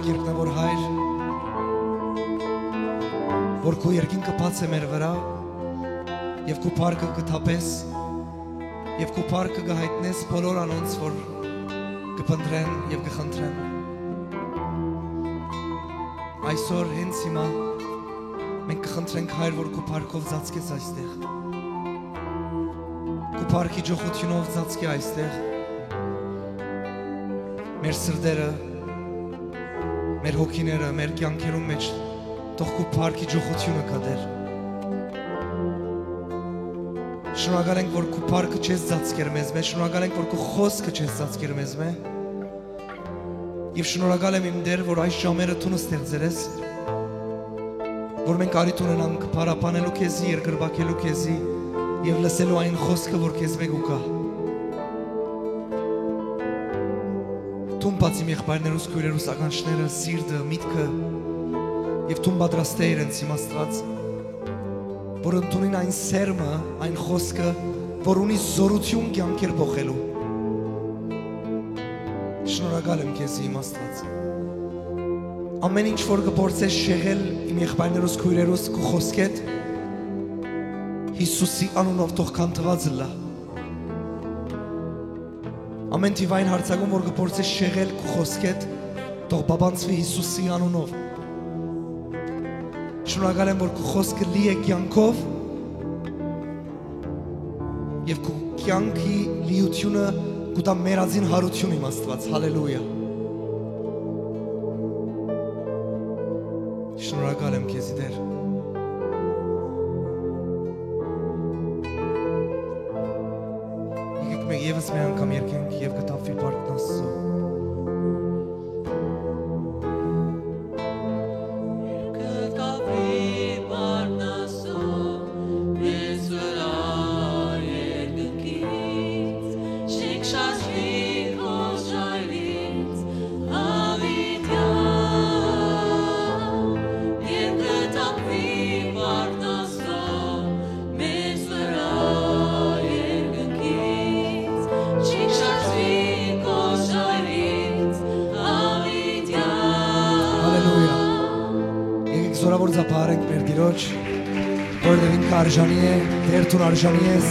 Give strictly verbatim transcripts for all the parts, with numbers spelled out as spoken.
Երկնաւոր Հայր, որ քու երկինքը բաց է մեր վրայ, եւ քու փառքը կը թափես, եւ քու փառքը կը յայտնես բոլոր անոնց, որ կը փնտռեն եւ կը խնդրեն։ Այսօր հենց հիմա մենք կը խնդրենք, Հայր, որ քու փառքով ծածկես այստեղ, քու փառքի ճոխութիւնով ծածկե այստեղ մեր սրտերը, մեր հոգիները, մեր կեանքերուն մէջ, թող քու փառքի ճոխութիւնը գայ, Տէր։ Շնորհակալ ենք, որ քու փառքը չես ծածկեր մեզմէ, շնորհակալ ենք, որ քու խօսքը չես ծածկեր մեզմէ։ Եւ շնորհակալ եմ, իմ Տէր, որ այս ժամերը դուն ստեղծեր ես, որ մենք առիթ ունենանք փառաբանելու քեզի, երկրպագելու քեզի եւ լսելու այն խօսքը, որ քեզմէ կու գայ։ Դուն բաց իմ եղբայրներուս, քոյրերուս ականջները, սիրտը, միտքը, եւ դուն պատրաստէ իրենց, իմ Աստուած, որ ընդունին այն սերմը, այն խօսքը, որ ունի զօրութիւն կեանքեր փոխելու։ Շնորհակալ եմ քեզի, իմ Աստուած։ Ամէն ինչ որ կը փորձես շեղել իմ եղբայրներուս, քոյրերուս քու խօսքէդ, Յիսուսի անունով թող քանդուած ըլլայ։ Ամէն թիւ այն յարձակում, որ կը փորձես շեղել քու խօսքէդ, թող պապանցուի Յիսուսի անունով։ Շնորհակալ եմ, որ քու խօսքը լի է կեանքով, եւ քու կեանքի լիութիւնը կու տայ մեր ածին յարութիւն, իմ Աստուած։ Հալելույա։ Շնորհակալ եմ քեզի, Տէր։ Եկեք մենք եւս մի անգամ երգենք, «Եւ կը թափուի փառքն Աստծո»։ Հալելույա։ Եկեք զօրաւոր ծափահարենք մեր Տիրոջ, որովհետև ինքը արժանի է, Տէր, դուն արժանի ես։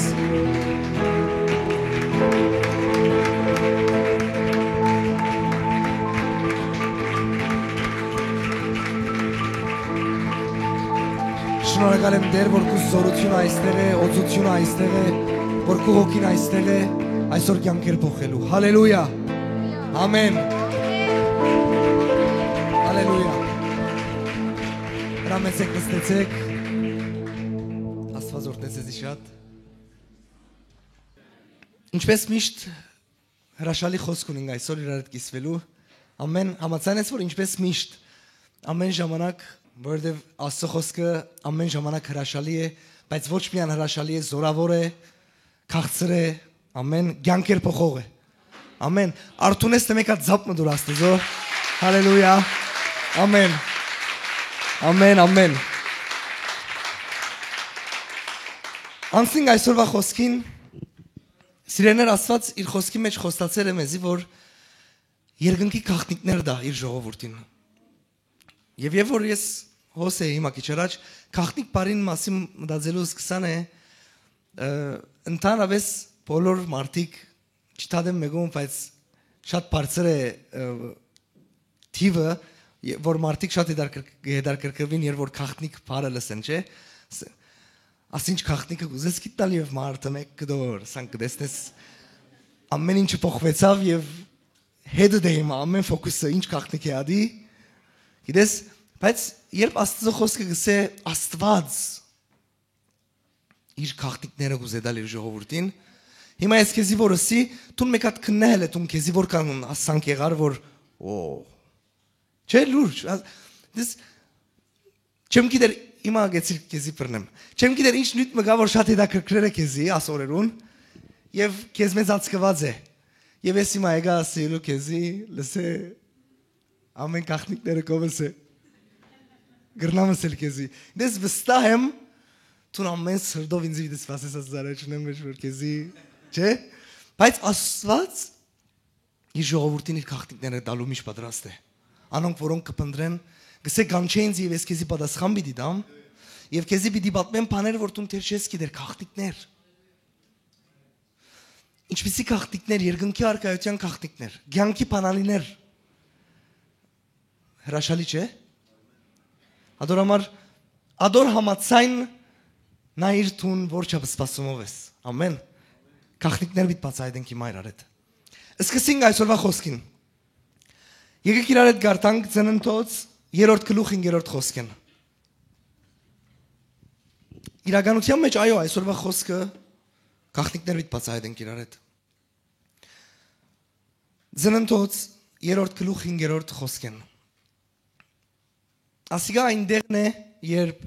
Շնորհակալ եմ, Տէր, որ քու զօրութիւնը այստեղ է, օծութիւնը այստեղ է, որ քու հոգին այստեղ է, այսօր կեանքեր փոխելու։ Հալելույա։ Ամեն։ Հալելույա։ Հրամեցեք, նստեցեք։ Աստված օրհնեցեցի շատ։ Ինչպես միշտ, հրաշալի խօսք ունենք այսօր իրար հետ կիսվելու։ Ամեն, համաձայն ես, որ ինչպես միշտ, ամեն ժամանակ, որովհետև Աստծո խօսքը ամեն ժամանակ հրաշալի է, բայց ոչ միայն հրաշալի է, զորավոր է, քաղցր է, ամեն, կեանքեր փոխող է։ Ամեն, արթունես, թե մեկ հատ ծափ մը տուր Աստուծո։ Հալելույա։ Ամեն։ Ամեն, ամեն։ Անցնենք այսօրվա խօսքին, սիրելիներ, Աստված իր խօսքի մեջ խոստացել է մեզի, որ երկնքի գաղտնիքներ տայ իր ժողովուրդին։ Եվ երբ որ ես հոս էի հիմա քիչ առաջ, գաղտնիք բառին մասին մտածելու սկսան է, ը, ընդհանրապես բոլոր մարդիկ, չթադեմ մեկում, բայց շատ բարձր է, ը, թիվը, ե-, որ մարդիկ շատ հետաքրք-, հետաքրքրվին, երբ որ գաղտնիք բառը լսեն, չէ՞։ Ս-, ասինչ գաղտնիքը կուզես գիտնալ, եւ մարդը մեկ կդոր, սան կտեսնես, ամեն ինչը փոխվեցավ, եւ հետը դե հիմա ամեն ֆոկուսը ինչ գաղտնիք է ադի, գիտես, բայց երբ Աստծո խոսքը գսե Աստված իր գաղտնիքները կուզե տալ իր ժողովուրդին, հիմա ես քեզի որ ըսի, դուն մեկ հատ քննե հելը, դուն քեզի որքան ասանք եղար, որ, օ, չէ, լուրջ, ա-, դες, չեմ գիտեր, հիմա ագեցիր քեզի բռնեմ, չեմ գիտեր ինչ նյութ մը կա, որ շատ հետաքրքրել է քեզի աս օրերուն, եւ քեզ մեծ ածկված է, եւ ես հիմա եկա ասելու քեզի, լսե, ամեն գաղտնիքները կովս է, գրնամ ասել քեզի, դες վստահ եմ, դուն ամեն սրտով ինձ վիդես վասես այս զարաչունեմ մեջ, որ քեզի, չէ՞, բայց Աստված իր ժողովուրդին իր գաղտնիքները տալու միշտ պատրաստ է։ Անոնք, որոնք կը փնտռեն, կ'ըսէ, «Կանչէ ինձ եւ ես քեզի պատասխան պիտի տամ, եւ քեզի պիտի պատմեմ բաներ, որ դուն դեռ չես գիտեր, գաղտնիքներ»։ Ինչպիսի գաղտնիքներ, երկնքի առկայութեան գաղտնիքներ, կեանքի բանալիներ։ Հրաշալի չէ՞։ Ատոր համար, ատոր համաձայն նայիր դուն որ չափ սպասումով ես։ Ամեն։ Գաղտնիքներ պիտի բացայայտենք հիմա իրար հետ։ Սկսենք այսօրվա խոսքին։ Եկեք իրար հետ գարտանք Ծննդոց երրորդ գլուխ հինգերորդ խոսքին։ Իրականության մեջ, այո, այսօրվա խոսքը գաղտնիքներ պիտի բացայայտենք իրար հետ։ Ծննդոց երրորդ գլուխ հինգերորդ խոսքին։ Ասիկա այն տեղն է, երբ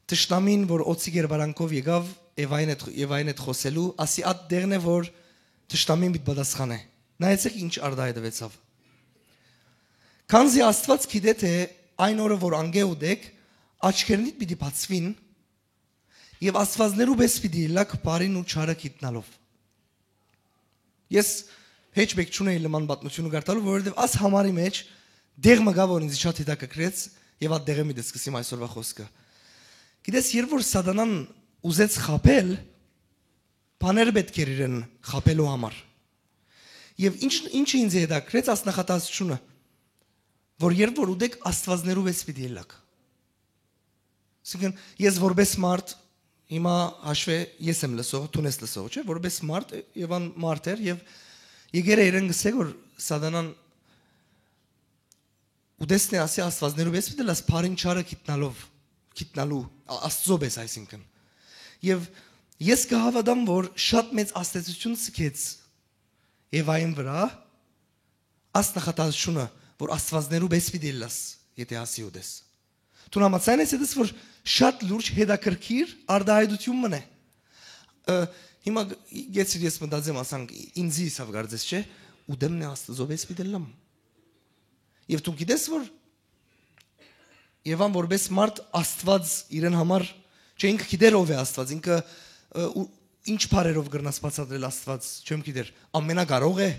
թշնամին, որ օծի գերբարանքով եկաւ Եվային հետ, Եվային հետ խոսելու, ասի ատ տեղն է, որ թշնամին պիտի պատասխանէ։ Նայեցեք ինչ արտահայտուեցաւ։ Քանզի Աստուած գիտէ թէ այն օրը, որ անկէ ուտեք, աչքերնիդ պիտի բացուին, եւ աստուածներու պէս պիտի ըլլաք բարին ու չարը գիտնալով։ Ես հեչ մէկ չունեի լման պատմությունը կարդալու, որովհետեւ աս համարի մեջ տեղ մը կայ, որ ինձ շատ հետաքրքրեց, եւ ատ տեղէ մի դե սկսեմ այսօրվա խոսքը։ Գիտես, երբ որ Սատանան ուզեց խաբել, բաներ պէտք էր իրեն խաբելու համար։ Եւ ինչ, ինչը ինձ հետաքրեց, աս նախատասությունը, որ երբ որ ուտեք, աստուածներու պէս պիտի ըլլաք։ Այսինքն, ես որպես մարդ, հիմա հաշվէ ես եմ լսող, դուն ես լսող, չէ՞, որպես մարդ, Եվան մարդ էր, եւ եկեր է իրեն գսե, որ Սատանան ուտեսնէ ասի, աստուածներու պէս պիտի ըլլաս, բարին չարը գիտնալով, գիտնալու, Ա-, Աստծո պէս, այսինքն։ Եւ ես կհաւատամ, որ շատ մեծ ազդեցություն սկեց Եվային վրայ, աս նախատասությունը, որ աստուածներու պէս պիտի ըլլաս, եթե ասի ուտես։ Դու համաձայն ես, դες որ շատ լուրջ հետաքրքիր արտահայտություն մըն է։ Ը, հիմա գ-, գեցիր, ես մտածեմ, ասանք, ինձի իսավ կարծես, չէ՞, ուտեմն է Աստուծո պէս պիտի ըլլամ։ Եւ դու գիտես, որ Եվան որպես մարդ Աստուած իրեն համար, չէ, ինքը գիտեր ով է Աստուած, ինքը, ը, ու ինչ բարերով կրնաս բացատրել Աստուած, չեմ գիտեր, ամենակարող է,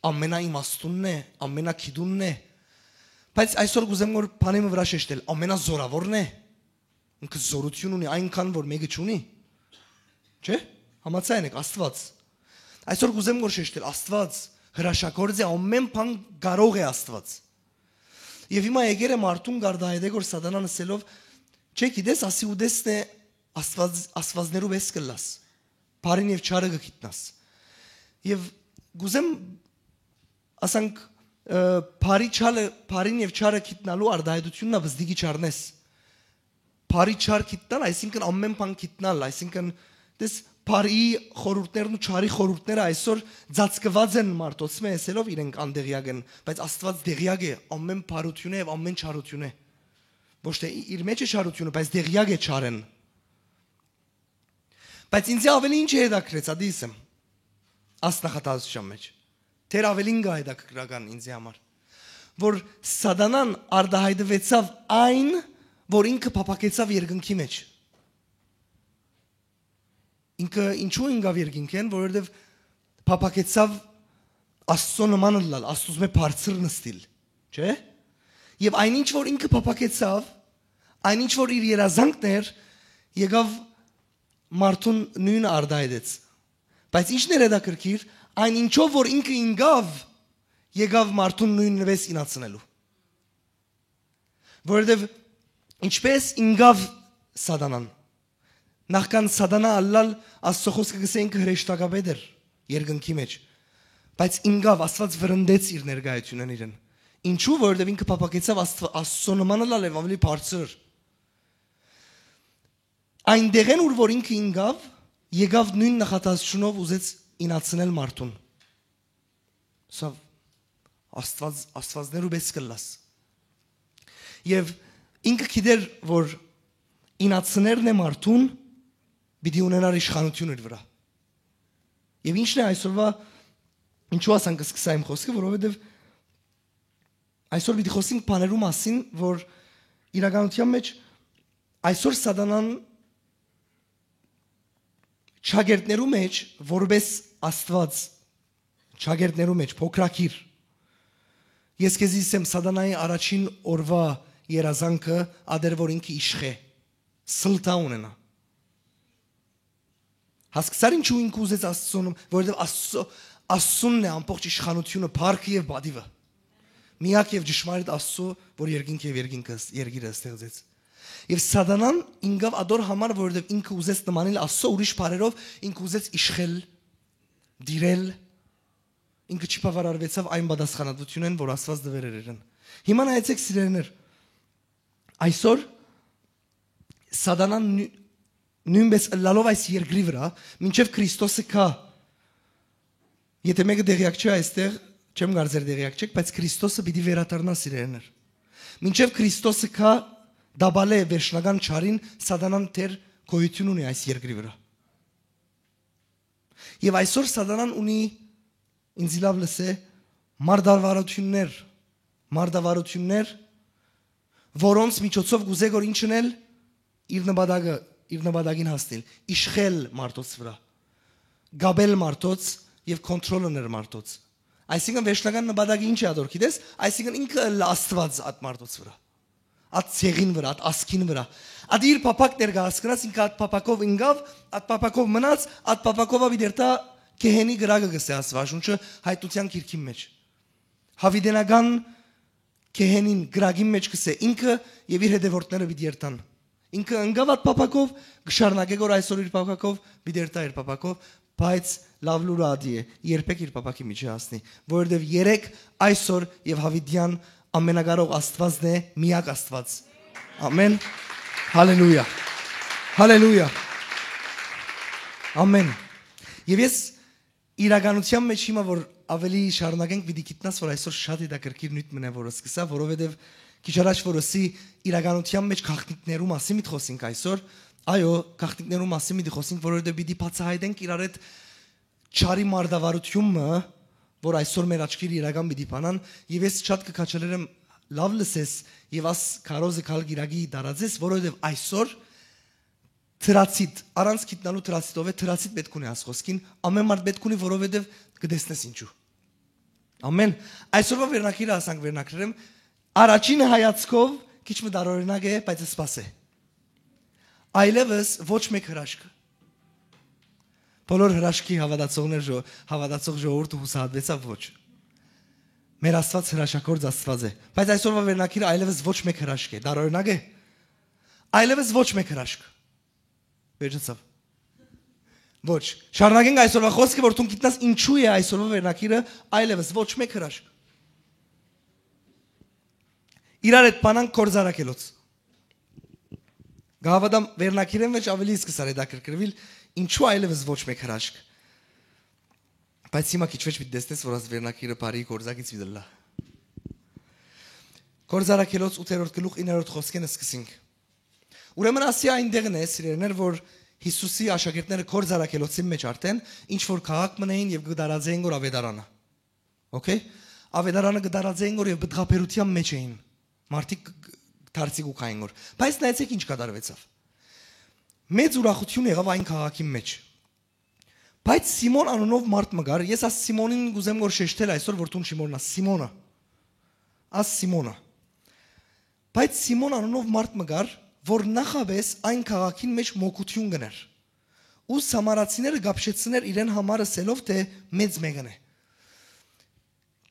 ամենաիմաստունն է, ամենագիտունն է։ Բայց այսօր կուզեմ որ բանի մը վրայ շեշտել, ամենազորավորն է, ինքը զորություն ունի այնքան որ մեկը չունի, չէ՞, համաձայն եք, Աստուած։ Այսօր կուզեմ որ շեշտել, Աստուած հրաշագործ է, ամեն բան կարող է Աստուած։ Եւ հիմա եկեր է մարդուն գարդայեդեգ որ Սատանան ասելով, չէ, գիտես, ասի ուտեսն է, Աստուած, Աստուածներու պէս կլաս, բարին եւ չարը կգիտնաս։ Եւ գուզեմ, ասանք, ը, բարի չալը, բարին եւ չարը գիտնալու արտահայտությունն ա բզդիգի չառնես։ Բարի չար գիտնալ, այսինքն ամեն բան գիտնալ, այսինքն, դες բարի խորհուրդներն ու չարի խորհուրդները այսօր ծածկված են մարդոց մը, ասելով իրենք անտեղյակ են, բայց Աստուած տեղյակ է ամեն բարութիւնը եւ ամեն չարութիւնը։ Ոչ թե իր մեջ է չարութիւնը, բայց տեղյակ է չարեն։ Բայց ինձ ավելի ինչ է հետաքրքրեց, ադիս եմ, աս նախատասության մեջ, դեռ ավելին գա հետաքրքրական ինձի համար, որ Սատանան արտահայտվեցաւ այն, որ ինքը փափակեցաւ երկնքի մեջ։ Ինքը ինչու ինգաւ երկինքէն, որովհետեւ փափակեցաւ Աստծո նման ըլլալ, Աստուծմէ բարձր նստիլ, չէ՞։ Եւ այն ինչ որ ինքը փափակեցաւ, այն ինչ որ իր երազանքն էր, եկաւ մարդուն նույնը արտահայտեց։ Բայց ինչն էր հետաքրքիր, այն ինչով որ ինքը ինգաւ, եկաւ մարդուն նույննվես ինացնելու։ Որովհետեւ ինչպես ինգաւ Սատանան, նախքան Սատանա ըլլալ, Աստծո խոսքը կսե ինքը հրեշտակապետ էր երկնքի մեջ, բայց ինգաւ Աստուած վրընդեց իր ներկայությունն իրեն։ Ինչու՞, որովհետեւ ինքը փափակեցաւ Աստուա-, Աստծո նման ըլալ եւ ավելի բարձր։ Այն դեղեն, ուր որ ինքը ինգաւ, եկաւ նույն նախատասությունով ուզեց ինացնել մարդուն։ Սա Աստված, աստվածներու պես կլաս։ Եվ ինքը գիտեր, որ ինացներն է մարդուն պիտի ունենար իշխանություն իր վրա։ Եվ ինչն է այսօրվա, ինչու ասանք սկսա իմ խոսքը, որովհետև այսօր պիտի խոսենք բաներու մասին, որ իրականության մեջ այսօր Սատանան չագերտներու մեջ, որպես Աստված, չագերտներու մեջ փոքրակիր Ես քեզի ասեմ, Սատանայի առաջին օրուայ երազանքը ատեր որ ինքը իշխէ, սլտա ունենայ։ Հասկցա՞ր ինչու ինքը ուզեց Աստծուն, որովհետեւ Աստծո, Աստունն է ամբողջ իշխանությունը, փառքը եւ պատիվը։ Միակ եւ ճշմարիտ Աստծո, որ երկինքը եւ երկինքը, երկիրը ստեղծեց։ Եւ Սատանան ինքն ատոր համար, որովհետեւ ինքը ուզեց նմանիլ Աստծո, ուրիշ բառերով ինքը ուզեց իշխել, տիրել, ինքը չի բաւարարուեցաւ այն պատասխանատվութիւնէն, որ Աստուած տուեր էր իրեն։ Հիմա նայեցէք, սիրելիներ, այսօր Սատանան նու-, նոյնպէս ըլլալով այս երկրի վրայ, մինչեւ Քրիստոսը գայ, եթէ մէկը տեղեակ չէ այստեղ, չեմ կարծեր տեղեակ չեք, բայց Քրիստոսը պիտի վերադառնայ, սիրելիներ։ Մինչեւ Քրիստոսը գայ, տապալէ վերջնական չարին, Սատանան դեռ գոյութիւն ունի այս երկրի վրայ։ Եւ այսօր Սատանան ունի, ինձ լաւ լսէ, մարտավարութիւններ, մարտավարութիւններ, որոնց միջոցով կուզէ որ ինչ ընել, իր նպատակը, իր նպատակին հասնիլ, իշխել մարդոց վրայ, գաբել մարդոց եւ կոնտրոլ ընել մարդոց։ Այսինքն վերջնական նպատակը ինչ է ատոր, գիտես, այսինքն ինքը ըլլայ Աստուած այդ մարդոց վրայ, այդ ցեղին վրայ, այդ ազգին վրայ։ Այդ իր փափակն էր, կը հասկնաս, ինքը այդ փափակով ինկաւ, այդ փափակով մնաց, այդ փափակով ա պիտի երթայ գեհենի կրակը, կ'ըսէ Աստուածաշունչը Հայտնութեան գիրքին մէջ։ Յաւիտենական գեհենին կրակին մէջ, կ'ըսէ, ինքը եւ իր հետեւորդները պիտի երթան։ Ինքը ընկաւ այդ փափակով, կը շարունակէ որ այսօր իր փափակով, պիտի երթայ իր փափակով, բայց լաւ լուրը ատի է, երբեք իր փափակի միջի հասնի, որովհետեւ երեք, այսօր եւ յաւիտեան Ամենակարող Աստուածն է, միակ Աստուած։ Ամեն։ Հալելույա։ Հալելույա։ Ամեն։ Եւ ես իրականության մեջ հիմա որ ավելի շարունակենք, պիտի գիտնաս որ այսօր շատ հետաքրքիր նիւթ մնա որ սկսա, որովհետեւ քիչ առաջ որ ասի իրականության մեջ գաղտնիքներու մասին պիտի խոսենք այսօր, այո, գաղտնիքներու մասին պիտի խոսենք, որովհետեւ պիտի բացահայտենք իրար հետ չարի մարտավարութիւնը, որ այսօր մեր աչքերը իրական պիտի բանան, եւ ես շատ կը քաջալերեմ լաւ լսես եւ աս քարոզը քալ գիրագի դարածես, որովհետեւ այսօր թրացիտ, առանց գիտնալու թրացիտով է, թրացիտ պէտք ունի աս խոսքին, ամեն մարդ պէտք ունի, որովհետեւ կը տեսնես ինչու։ Ամեն, այսօրվա վերնակիրը ասանք վերնակրեմ, առաջին հայացքով քիչ մը դարօրինակ է, բայց սպաս է։ Այլևս ոչ մեկ հրաշք։ Բոլոր հրաշքի հաւատացողներ ժո-, հաւատացող ժողովուրդը յուսահատուեցաւ, ոչ։ Մեր Աստուած հրաշագործ Աստուած է, բայց այսօրվա վերնակիրը այլևս ոչ մեկ հրաշք է, դարօրինակ է։ Այլևս ոչ մեկ հրաշք։ Վերջացաւ։ Ոչ։ Շարունակենք այսօրվա խոսքը, որ դուն գիտնաս ինչու է այսօրվա վերնակիրը այլևս ոչ մեկ հրաշք։ Իրար հետ բանանք կորձարակելոց։ Գահավատամ վերնակիրեն մեջ ավելի սկսար հետաքրքրվել, ինչու այլևս ոչ մեկ հրաշք։ Բայց հիմա քիչ վեճ պիտի տեսնես, որ աս վերնակիրը բարի գործակից պիտի լա։ Կորձարակելոց ութերորդ գլուխ իններորդ խոսքեն սկսենք։ Ուրեմն ասի այն դեղն է, սիրելիներ, որ Յիսուսի աշակերտները կորձարակելոցին մեջ արդեն ինչ որ քաղաք մնային եւ կը դարածեին որ ավետարանը։ Okay? Ավետարանը կը դարածեին որ եւ բդղաբերության մեջ էին։ Մարդիկ կ-, կ-, դարձի կու քային որ։ Բայց նայեցեք ինչ կատարվեցավ։ Մեծ ուրախություն եղաւ այն քաղաքին մեջ։ Բայց Սիմոն անունով մարդ մը կար, ես աս Սիմոնին կուզեմ որ շեշտել այսօր, որ դուն Շիմոնն աս Սիմոնը։ Աս Սիմոնը։ Բայց Սիմոն անունով մարդ մը կար, որ նախապես այն քաղաքին մեջ մոգություն կներ։ Ու սամարացիները կապշեցներ իրեն համար ըսելով, թե մեծ մեկն է։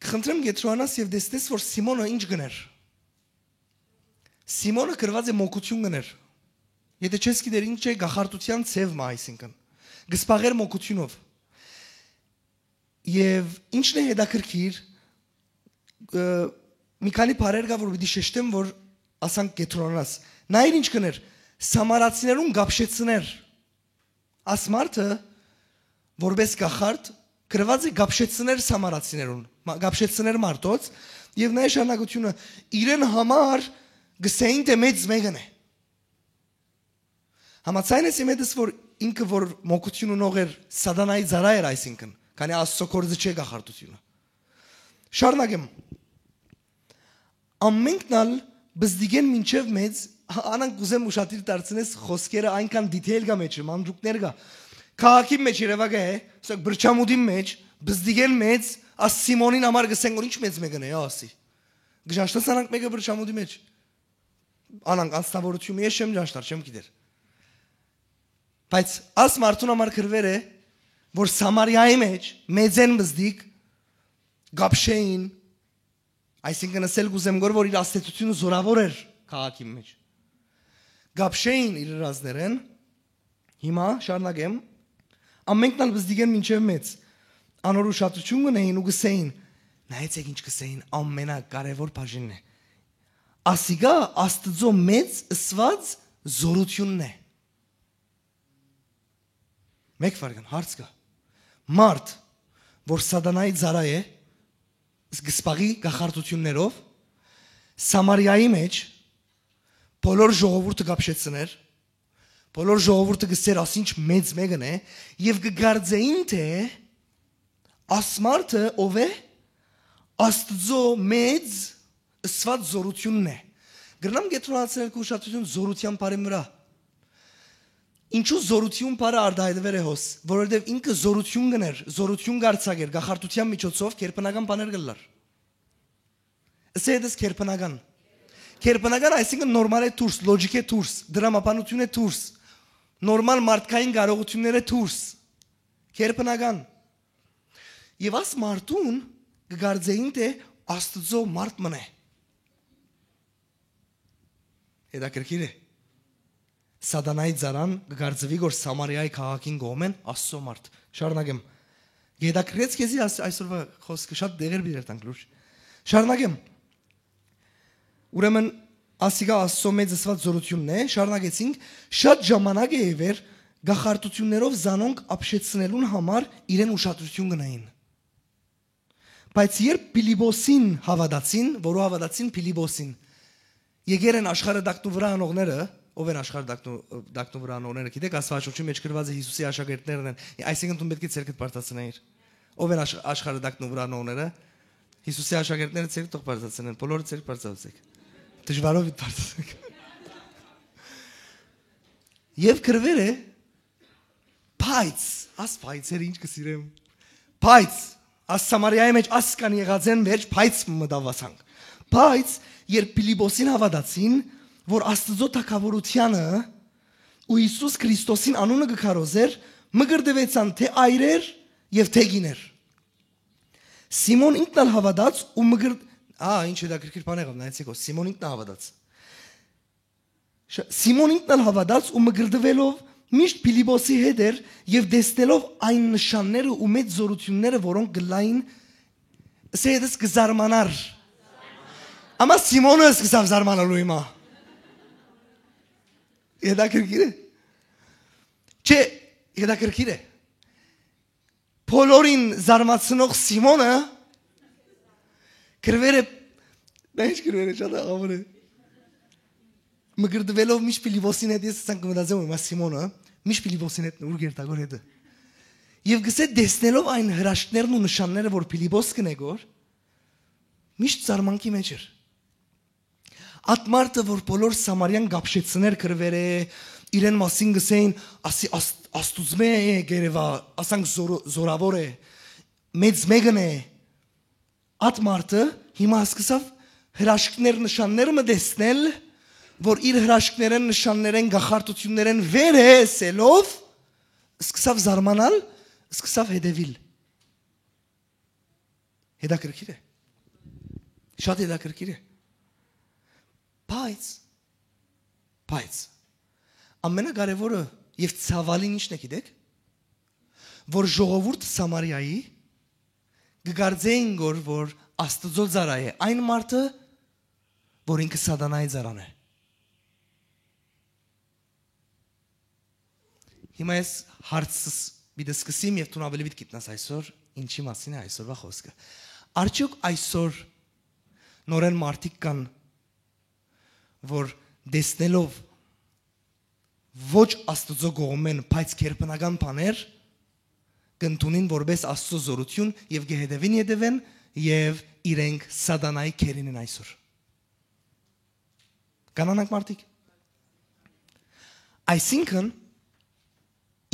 Խնդրեմ կետրոնանաս եւ տեսնես, որ Սիմոնը ինչ կներ։ Սիմոնը կրված է մոգություն կներ։ Եթե չես գիտեր ինչ է, կախարդության ձև մը, այսինքն, կսպաղեր մոգությունով։ Եվ ինչն է հետաքրքիր, ը, մի քանի բառեր կա, որ պիտի շեշտեմ, որ ասանք կետրոնանաս։ Նայիր ինչ կներ, սամարացիներուն կապշեցներ։ Աս մարդը, որպես կախարդ, կրված է կապշեցներ սամարացիներուն, մա-, կապշեցներ մարդոց, եւ նայ շարունակությունը, իրեն համար գսեին, թե մեծ մեկն է։ Համաձայն ես իմ հետս, որ ինքը, որ մոգություն ունող էր, Սատանայի ծառա էր, այսինքն, քանի Աստծո կորձը չէ կախարդությունը։ Շարունակեմ։ Ամենքն ալ բզդիգեն մինչեւ մեծ, հա, անանք կուզեմ ուշադիր դարձնես խոսքերը, այնքան դիթեյլ կա մեջը, մանրուքներ կա։ Քաղաքին մեջ երևակայ է, սա բրչամուտին մեջ, բզդիգեն մեծ, աս Սիմոնին համար կսեն, որ ինչ մեծ մեկն է, ասի։ Կը ճանչնաս անանք մէկը բրչամուտի մէջ։ Անանք անձնաւորութիւն, ես չեմ ճանչնար, չեմ գիտեր։ Բայց աս մարդուն համար գրուեր է, որ Սամարիայի մէջ մեծեն մզդիկ կապշէին, այսինքն, ըսել կ'ուզեմ գոր, որ իր ազդեցութիւնը զօրաւոր էր քաղաքին մէջ։ Կապշէին իր հրազներեն, հիմա շարունակեմ, ամենքն ալ մզդիկեն մինչեւ մեծ, անոր ուշադրութիւն կ'ունէին ու կ'ըսէին, նայեցէք ինչ կ'ըսէին, ամենակարեւոր բաժինն է։ Ասիկա Աստուծոյ մեծ ըսուած զօրութիւնն է։ Մէկ վարքան, հարց կայ։ Մարդ, որ Սատանայի ծառայ է, կը զբաղի կախարդութիւններով, Սամարիայի մէջ բոլոր ժողովուրդը կ'ապշեցնէր, բոլոր ժողովուրդը կ'ըսէր, «Ասինչ մեծ մէկն է», եւ կը կարծէին թէ աս մարդը ո՞վ է, Աստուծոյ մեծ ըսուած զօրութիւնն է։ Կրնամ կեդրոնացնել քու ուշադրութիւն զօրութեան բառին վրայ։ Ինչու զօրութիւն բառը արտայայտուեր է հոս, որովհետեւ ինքը զօրութիւն կ'ընէր, զօրութիւն կ'արձակէր, կախարդութեան միջոցով գերբնական բաներ կ'ըլլար։ Ըսե հետս գերբնական։ Գերբնական, այսինքն, նորմալ է դուրս, լոճիկ է դուրս, դրամաբանութիւն է դուրս, նորմալ մարդկային կարողութիւններ է դուրս։ Գերբնական։ Եւ աս մարդուն կը կարծէին թէ Աստուծոյ մարդ մըն է։ Հետաքրքիր է։ Սատանայի ծառան կը կարծուի, որ Սամարիայի քաղաքին կողմէն Աստուծոյ մարդ։ Շարունակեմ։ Հետաքրքրեց քեզի աս-, այսօրվա խոսքը, շատ դեղեր պիտի երթանք լուրջ։ Շարունակեմ։ Ուրեմն, ասիկա Աստուծոյ մեծ ըսուած զօրութիւնն է, շարունակեցինք, շատ ժամանակ է ևեր կախարդութիւններով զանոնք ապշեցնելուն համար իրեն ուշադրութիւն կ'ընէին։ Բայց երբ Փիլիպոսին հաւատացին, որու հաւատացին Փիլիպոսին, եկեր են աշխարհը տակնուվրայ անողները, ո՞վ են աշխարհը տակնու-, տակնուվրայ անողները, գիտեք, Աստուածաշունչի մէջ գրուած է Յիսուսի աշակերտներն են, այսինքն դուն պէտք է ձեռքդ բարձրացնեիր։ Ո՞վ են աշխ-, աշխարհը տակնուվրայ անողները։ Յիսուսի աշակերտները ձեռք թող բարձրացնեն, բոլորը ձեռք բարձրացուեցէք։ Դժվարով իդ բարձրացնեք։ Եւ գրուեր է, բայց, աս պայծերը ինչ կը սիրեմ, բայց, աս Սամարիայի մէջ ասկան եղած են վերջ, բայց մտավասանք։ Բայց երբ Փիլիպոսին հաւատացին, որ Աստուծոյ թագաւորութեանը ու Յիսուս Քրիստոսին անունը կը քարոզէր, մկրտուեցան թէ այրեր եւ թէ կիներ։ Սիմոն ինքն ալ հաւատաց ու մկրտ-, ա, ինչ հետաքրքիր բան եղավ, նայեցեք, հո, Սիմոն ինքն ալ հաւատաց։ Շ-, Սիմոն ինքն ալ հաւատաց ու մկրտուելով միշտ Փիլիպոսի հետ էր եւ տեսնելով այն նշանները ու մեծ զօրութիւնները, որոնք կ'ըլլային, ըսե հետս կը զարմանար։ Ամա Սիմոնը սկսաւ զարմանալու հիմա։ Հետաքրքիր է։ Չէ, հետաքրքիր է։ Բոլորին զարմացնող Սիմոնը գրուեր է, նա ինչ գրուեր է, շատ աղաւոր է։ Մկրտուելով միշտ Փիլիպոսին հետ, ես ասանք կը մտածեմ, հիմա Սիմոնը միշտ Փիլիպոսին հետ, ուր գերտագոր հետը։ Եւ գսե տեսնելով այն հրաշքներն ու նշանները, որ Փիլիպոս կ'ընէ գոր, միշտ զարմանքի մէջ էր։ Ատ մարդը, որ բոլոր Սամարիան կապշեցներ գրուեր է, իրեն մասին գսեին, ասի, Աստ-, Աստուծմէ է գերեվա, ասանք զորո-, զորաւոր է, մեծ մեկն է։ Ատ մարդը հիմա սկսավ հրաշքներ, նշաններ մը տեսնել, որ իր հրաշքներեն, նշաններեն, գախարտություններեն վեր է ըսելով, սկսավ զարմանալ, սկսավ հետևիլ։ Հետաքրքիր է։ Շատ հետաքրքիր է։ Բայց, բայց, ամենակարևորը եւ ցաւալին ի՞նչն է, գիտեք, որ ժողովուրդ Սամարիայի կը կարծեին գոր, որ Աստուծոյ ծառայ է այն մարդը, որ ինքը Սատանայի ծառան է։ Հիմա ես հարցս պիտի սկսեմ եւ դուն աւելի պիտի գիտնաս այսօր ինչի մասին է այսօրվա խոսքը։ Արդյոք այսօր նորեն մարդիկ կան, որ տեսնելով ոչ Աստուծոյ կողմէն, բայց գերբնական բաներ, կ'ընդունին որպես Աստուծոյ զօրութիւն եւ կը հետեւին, հետեւեն, եւ իրենք Սատանայի գերին են այսօր։ Կան անանք մարդիկ։ Այսինքն,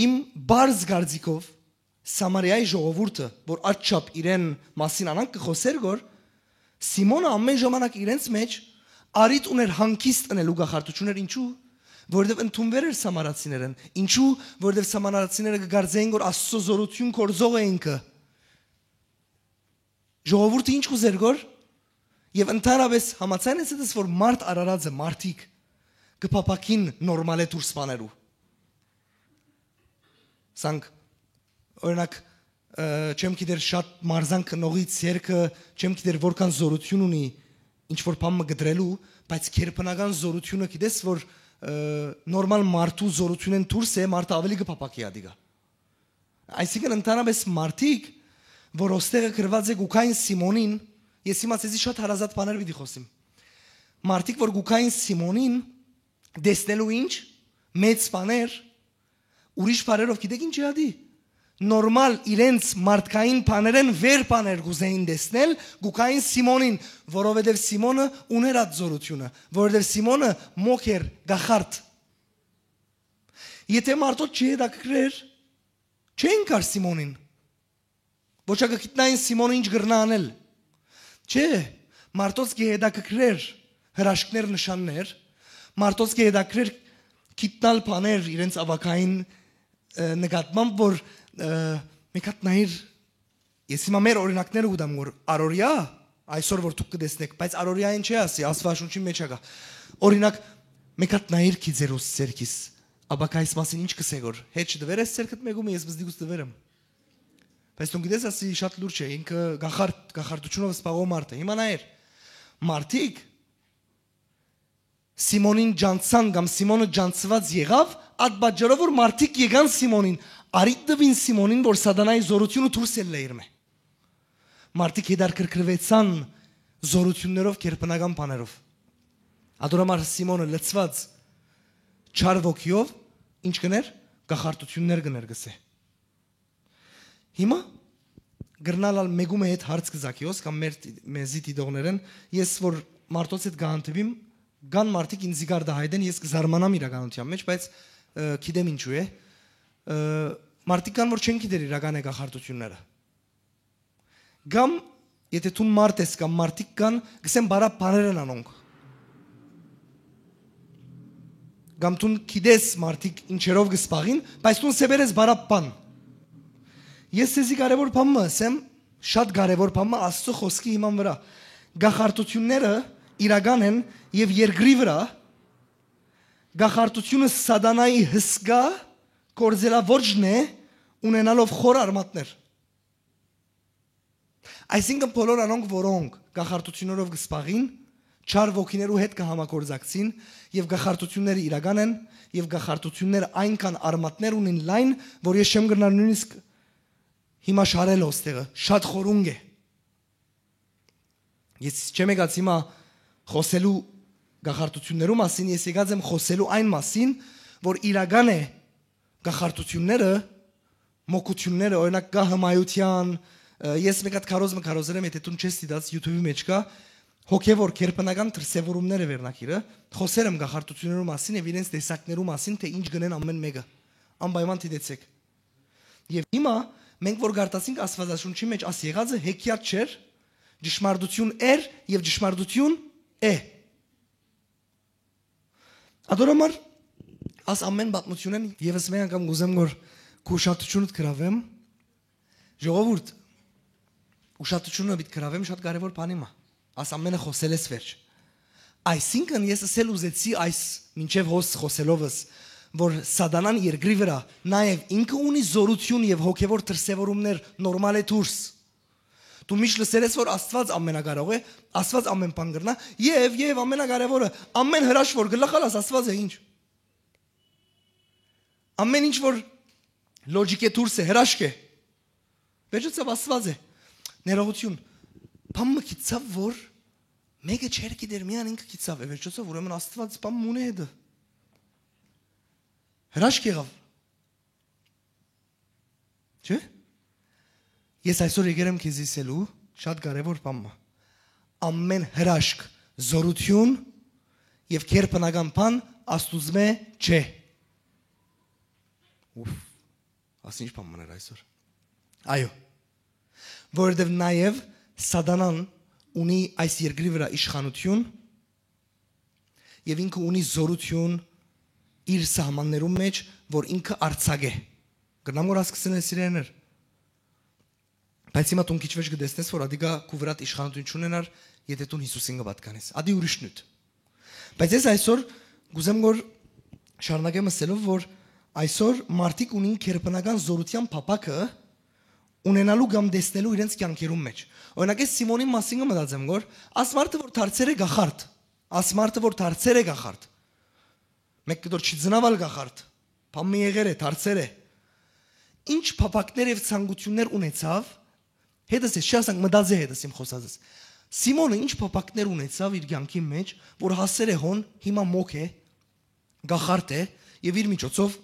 իմ բարձ կարծիքով, Սամարիայի ժողովուրդը, որ աչափ իրեն մասին անանք կը խօսէր գոր, Սիմոնը ամէն ժամանակ իրենց մէջ առիթ ուներ հանգիստ ընելու կախարդութիւններ։ Ինչու՞։ Որովհետեւ ընդունուեր էր սամարացիներէն։ Ինչու՞։ Որովհետեւ սամարացիները կը կարծէին, որ Աստծո զօրութիւն գործող է ինքը։ Ժողովուրդը ինչ կ'ուզէր, որ, եւ ընդհանրապէս համաձայն ես այդպես, որ մարդ արարածը, մարդիկ կը փափաքին նորմալէ դուրս բաներու։ Սանկ, օրինակ, ը, չեմ գիտեր շատ մարզանք գնողի ձեռքը, չեմ գիտեր որքան զօրութիւն ունի ինչ որ բան մը կտրելու, բայց քերբնական զօրութիւնը գիտես, որ, ը, նորմալ մարդու զօրութիւնէն դուրս է, մարդը ավելի կը փափաքի ադիգա։ Այսինքն ընդհանրապես մարդիկ, որ ոստեղը գրված է Գուքային Սիմոնին, ես հիմա ձեզի շատ հարազատ բաներ պիտի խոսիմ։ Մարդիկ, որ Գուքային Սիմոնին տեսնելու ինչ, մեծ բաներ, ուրիշ բաներով գիտեք ինչ յատի։ Նորմալ իրենց մարդկային բաներեն վեր բաներ կ'ուզեին տեսնել Գուքային Սիմոնին, որովհետև Սիմոնը ուներ այդ զորությունը, որովհետև Սիմոնը մոք էր, գախարդ։ Եթե մարդոց չի հետաքրքրեր, չեն կար Սիմոնին։ Ոչ ա կը գիտնային Սիմոնը ինչ կրնա անել։ Չէ, մարդոց կը հետաքրքրեր հրաշքներ, նշաններ, մարդոց կը հետաքրքրեր գիտնալ բաներ իրենց ավագային, ը, նկատմամբ, որ, ը, մեկ հատ նայիր, ես հիմա մեր օրինակները կու տամ, որ առօրյա, այսօր որ դուք կը տեսնեք, բայց առօրյային չէ ասի, Աստուածաշունչին մեջ ա գա։ Օրինակ, մեկ հատ նայիր քիզերուս ձերքիս, ապա կայս մասին ինչ կսե, որ հետ չդվեր ես ձերքդ մեկումը, ես բզդիգուս դվեր եմ։ Բայց դու գիտես, ասի շատ լուրջ է, ինքը գախարդ, գախարդությունով զբաղող մարդ է։ Հիմա նայեր, մարդիկ Սիմոնին ջանցան կամ Սիմոնը ջանցուած եղավ, այդ պատճառով որ մարդիկ եկան Սիմոնին, առիթ տուին Սիմոնին, որ սատանայի զորությունը դուրս ելլէ իրմէ։ Մարդիկ հետաքրքրուեցան զորություններով, քերբնական բաներով։ Ատորամար Սիմոնը լցված չար ոգիով ինչ կներ, գախարդություններ կներ, կսե։ Հիմա կրնալ ալ մեկումը հետ հարց կը զակիոս կամ մեր, մեզի դիտողներեն, ես որ մարդոց հետ կհանդիպիմ, կան մարդիկ ինձի կարտահայտեն, ես կզարմանամ իրականության մեջ, բայց, ը, գիտեմ ինչու է։ Ը, մարդիկ կան, որ չեն գիտեր իրական է գախարդությունները։ Կամ, եթե դուն մարդ ես կամ մարդիկ կան, կսեն բարապ բաներ են անոնք։ Կամ դուն գիտես մարդիկ ինչերով կը զբաղին, բայց դուն սեպեր ես բարապ բան։ Ես սեզի կարևոր բան մը ասեմ, շատ կարևոր բան մը Աստծո խոսքի հիման վրա։ Գախարդությունները իրական են և երկրի վրա գախարդությունը սատանայի հսկա գործելավոճն է, ունենալով խոր արմատներ։ Այսինքն բոլոր անոնք, որոնք գախարդություններով կը զբաղին, չար ոգիներու հետ կը համագործակցին, և գախարդությունները իրական են, և գախարդությունները այնքան արմատներ ունին լայն, որ ես չեմ կրնար նույնիսկ հիմա շարել ոստեղը, շատ խորունկ է։ Ես չեմ եկած հիմա խոսելու գախարդություններու մասին, ես եկած եմ խոսելու այն մասին, որ իրական է գախարդությունները, մոգությունները, օրինակ կա հմայության, ը, ես մեկ հատ քարոզ մը քարոզել եմ, եթե դուն չես դիտած, YouTube-ի մեջ կա, հոգևոր քերբնական դրսևորումները վերնակիրը, խոսել եմ գախարդություններու մասին և իրենց տեսակներու մասին, թե ինչ գնեն ամեն մեկը, անպայման դիտեցեք։ Եվ հիմա մենք որ գարտացինք Աստվածաշունչի մեջ, աս եղածը հեքիաթ չէր, ճշմարտություն էր և ճշմարտություն է։ Ադորամար, աս ամեն պատմությունեն ևս մեկ անգամ կուզեմ, որ քու ուշադրությունդ գրավեմ։ Ժողովուրդ, ուշադրությունը պիտի գրավեմ շատ կարևոր բանի մը։ Աս ամենը խոսել ես վերջ։ Այսինքն ես ասել ուզեցի այս մինչև հոս խոսելովս, որ սատանան երկրի վրա նաև ինքը ունի զորություն և հոգևոր դրսևորումներ նորմալ է դուրս։ Դու միշտ լսել ես, որ Աստված ամենակարող է, Աստված ամեն բան կրնա, և, և ամենակարևորը, ամեն հրաշք որ գլխալ աս Աստված է, ինչ։ Ամեն ինչ որ լոջիկե դուրս է, հրաշք է։ Վերջացավ, Աստված է։ Ներողություն։ Բան մը գիցավ, որ մեկը չեր գիտեր, միան ինքը գիցավ է, վերջացավ, ուրեմն Աստված բան մունե հետը։ Հրաշք եղավ։ Չէ՞։ Ես այսօր եկել եմ քեզի ասելու շատ կարևոր բան մը։ Ամեն հրաշք, զորություն և քերբնական բան Աստուծմէ չէ։ Ուֆ, աս ինչ բան մներ այսօր։ Այո, որովհետև նաև սատանան ունի այս երկրի վրայ իշխանութիւն եւ ինքը ունի զօրութիւն իր սահմաններուն մէջ, որ ինքը արձակէ։ Կրնամ որ հասկցնես, սիրելիներ։ Բայց հիմա դուն քիչ վեճ կը տեսնես, որ ադիկա քու վրադ իշխանութիւն չունենար, եթե դուն Յիսուսին կը պատկանես։ Ադի ուրիշ նիւթ։ Բայց ես այսօր կուզեմ որ շարունակեմ ըսելով, որ այսօր մարդիկ ունին գերբնական զօրութեան փափաքը ունենալու կամ տեսնելու իրենց կյանքերուն մէջ։ Օրինակ, ես Սիմոնին մասին կը մտածեմ, որ աս մարդը որ դարձեր է գախարդ, աս մարդը որ դարձեր է գախարդ, մէկ կտոր չի ծնաւալ գախարդ, բան մը եղեր է, դարձեր է։ Ինչ փափակներ եւ ցանկութիւններ ունեցաւ, հետս ես, չի ասանք, մտածե հետս իմ խօսածս։ Սիմոնը ինչ փափակներ ունեցաւ իր կյանքի մէջ, որ հասեր է հոն, հիմա մոք է, գախարդ է, եւ իր միջոցով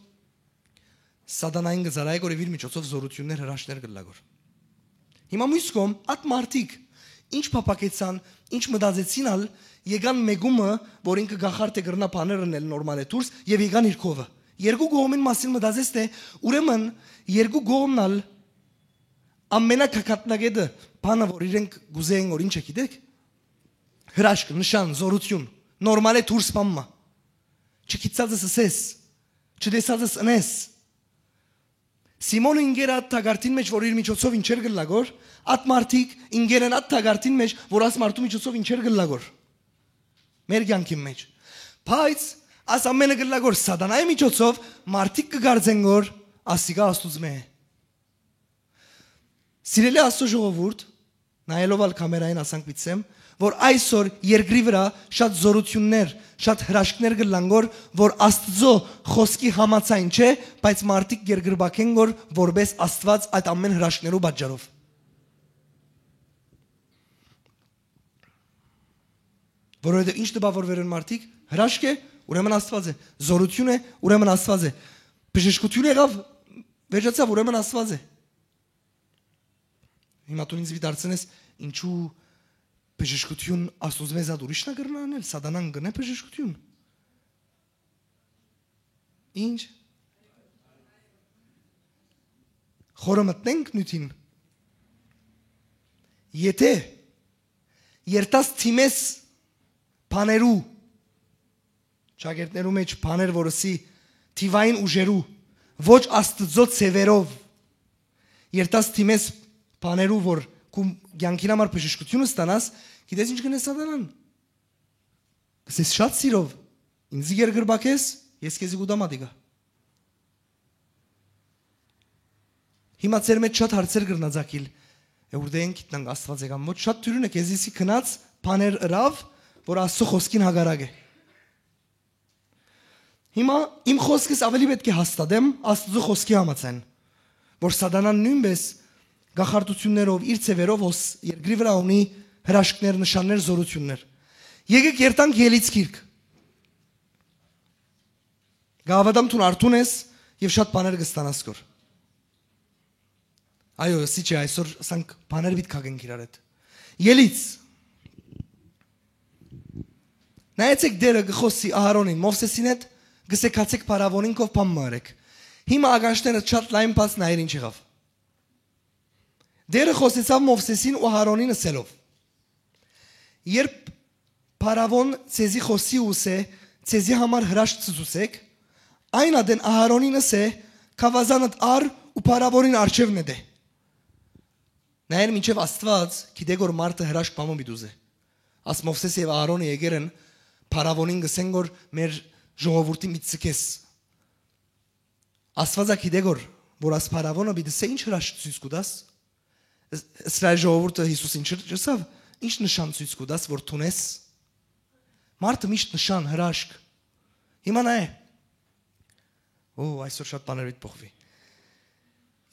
սատանային կը ծառայէ գոր եւ իր միջոցով զօրութիւններ, հրաշքներ կը լա գոր։ Հիմա մյուս կողմ, ատ մարդիկ ինչ փափակեցան, ինչ մտածեցին ալ, եկան մեկումը, որ ինքը գախարդ է, կրնա բաներ ընել նորմալ է դուրս, եւ եկան իր քովը։ Երկու կողմին մասին մտածես, թէ ուրեմն երկու կողմն ալ ամենակակատնակետը բանը, որ իրենք կուզեին, որ ինչ է, գիտեք, հրաշք, նշան, զօրութիւն, նորմալ է դուրս բան մը, չգիտցածս ըսես, չտեսածս ընես։ Սիմոնը ինկեր ա ատ թակարդին մէջ, որ իր միջոցով ինչեր կը լա գոր, ատ մարդիկ ինկեր են ատ թակարդին մէջ, որ աս մարդու միջոցով ինչեր կը լա գոր մեր կյանքին մէջ։ Բայց աս ամենը կը լա գոր սատանայի միջոցով, մարդիկ կը կարծեն գոր ասիկա Աստուծմէ է։ Սիրելի Աստծո ժողովուրդ, նայելով ալ կամերային ասանք պիտի ասեմ, որ այսօր երկրի վրայ շատ զօրութիւններ, շատ հրաշքներ կը լան գոր, որ Աստծո խօսքի համաձայն չէ, բայց մարդիկ կերկրպագեն գոր որպէս Աստուած այդ ամեն հրաշքներու պատճառով։ Որովհետեւ ինչ տպավորվեր են մարդիկ, հրաշք է, ուրեմն Աստուած է, զօրութիւն է, ուրեմն Աստուած է, բժշկութիւն եղաւ, վերջացաւ, ուրեմն Աստուած է։ Հիմա դու ինձ պիտի դարձնես, ինչու բժշկութիւն Աստուծմէ զատ ուրիշն ա կրնայ անել, սատանան կ'ընէ բժշկութիւն։ Ինչ։ Խորը մտնենք նիւթին։ Եթե երթաս թիմես բաներու, ճակերտներու մէջ բաներ, որ ըսի թիվային ուժերու, ոչ Աստծո ձևերով, երթաս թիմես բաներու, որ քու կյանքին համար բժշկութիւնը ստանաս, գիտես ինչ կ'ընէ սատանան։ Կ'ըսես շատ սիրով, ինձի կերկրպագես, ես քեզի կ'ուտամ ատիկա։ Հիմա ձեր մէջ շատ հարցեր կրնա ծագիլ, է ուրդէն գիտնանք Աստուած է կամ ոչ, շատ դիւրին է քեզի սի գնաց բաներ ըրաւ, որ Աստծո խօսքին հակառակ է։ Հիմա իմ խօսքս աւելի պէտք է հաստատեմ Աստուծո խօսքի համաձայն, որ սատանան նոյնպէս գախարդութիւններով, իր ձևերով հոս երկրի վրայ ունի հրաշքներ, նշաններ, զօրութիւններ։ Եկեք երթանք Ելից գիրք։ Կհաւատամ դուն արթուն ես եւ շատ բաներ կստանաս գոր։ Այո, ըսի չէ, այսօր սանք բաներ պիտի քակենք իրար հետ։ Ելից։ Նայեցեք, Տերը կը խօսի Ահարոնին, Մովսեսին հետ, կ'ըսէ, «Գացեք փարաւոնին, քով բան մը ըրեք»։ Հիմա ականջները շատ լայն բաց նայեր ինչ եղաւ։ Տերը խօսեցաւ Մովսեսին ու Ահարոնին ըսելով. «Երբ փարաւոն ձեզի խօսի ու ըսէ, "Ձեզի համար հրաշք ցուցուցեք", այն ատեն Ահարոնին ըսէ, "Գաւազանդ առ ու փարաւոնին առջեւ նետէ"»։ Նայեր, մինչեւ Աստուած գիտէ որ մարդը հրաշք բան մը պիտի ուզէ։ Աս Մովսես եւ Ահարոնը եկեր են փարաւոնին, կ'ըսեն որ մեր ժողովուրդին պիտի ցկես։ Աստուածը գիտէ որ, որ աս փարաւոնը պիտի սե, "Ինչ հրաշք ցոյց կու տաս"։ Իս-, Իսրայէլ ժողովուրդը Յիսուսին չըր-, չըսաւ, "Ինչ նշան ցոյց կու տաս որ թուն ես"։ Մարդը միշտ նշան, հրաշք։ Հիմա նայ։ Օ, այսօր շատ բաներ պիտի փոխվի։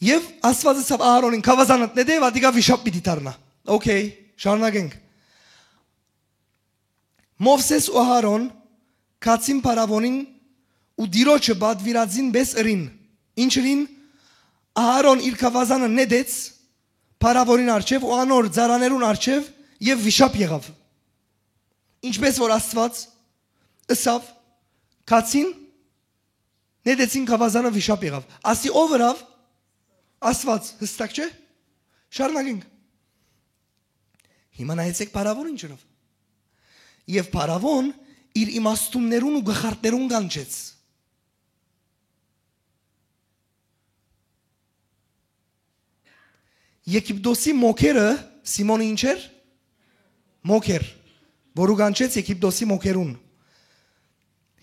Եւ Աստուածը ըսաւ Ահարոնին, "Գաւազանդ նետէ", ատիկա վիշապ պիտի դառնայ։ Okay, շարունակենք։ Մովսես ու Ահարոն գացին փարաւոնին ու Տիրոջը պատուիրածին պէս ըրին։ Ինչ ըրին։ Ահարոն իր գաւազանը նետեց փարաւոնին առջեւ ու անոր ծառաներուն առջեւ եւ վիշապ եղաւ։ Ինչպես որ Աստուած ըսաւ, գացին, նետեցին գաւազանը, վիշապ եղաւ։ Ասի ով ըրաւ։ Աստուած, հստակ չէ։ Շարունակենք։ Հիմա նայեցէք փարաւոն ինչ ըրաւ։ Եւ փարաւոն իր իմաստուններուն ու գլխարկներուն կանչեց։ Եգիպտոսի մոգերը, Սիմոնը ինչ էր, մոգ էր, որու կանչեց Եգիպտոսի մոգերուն։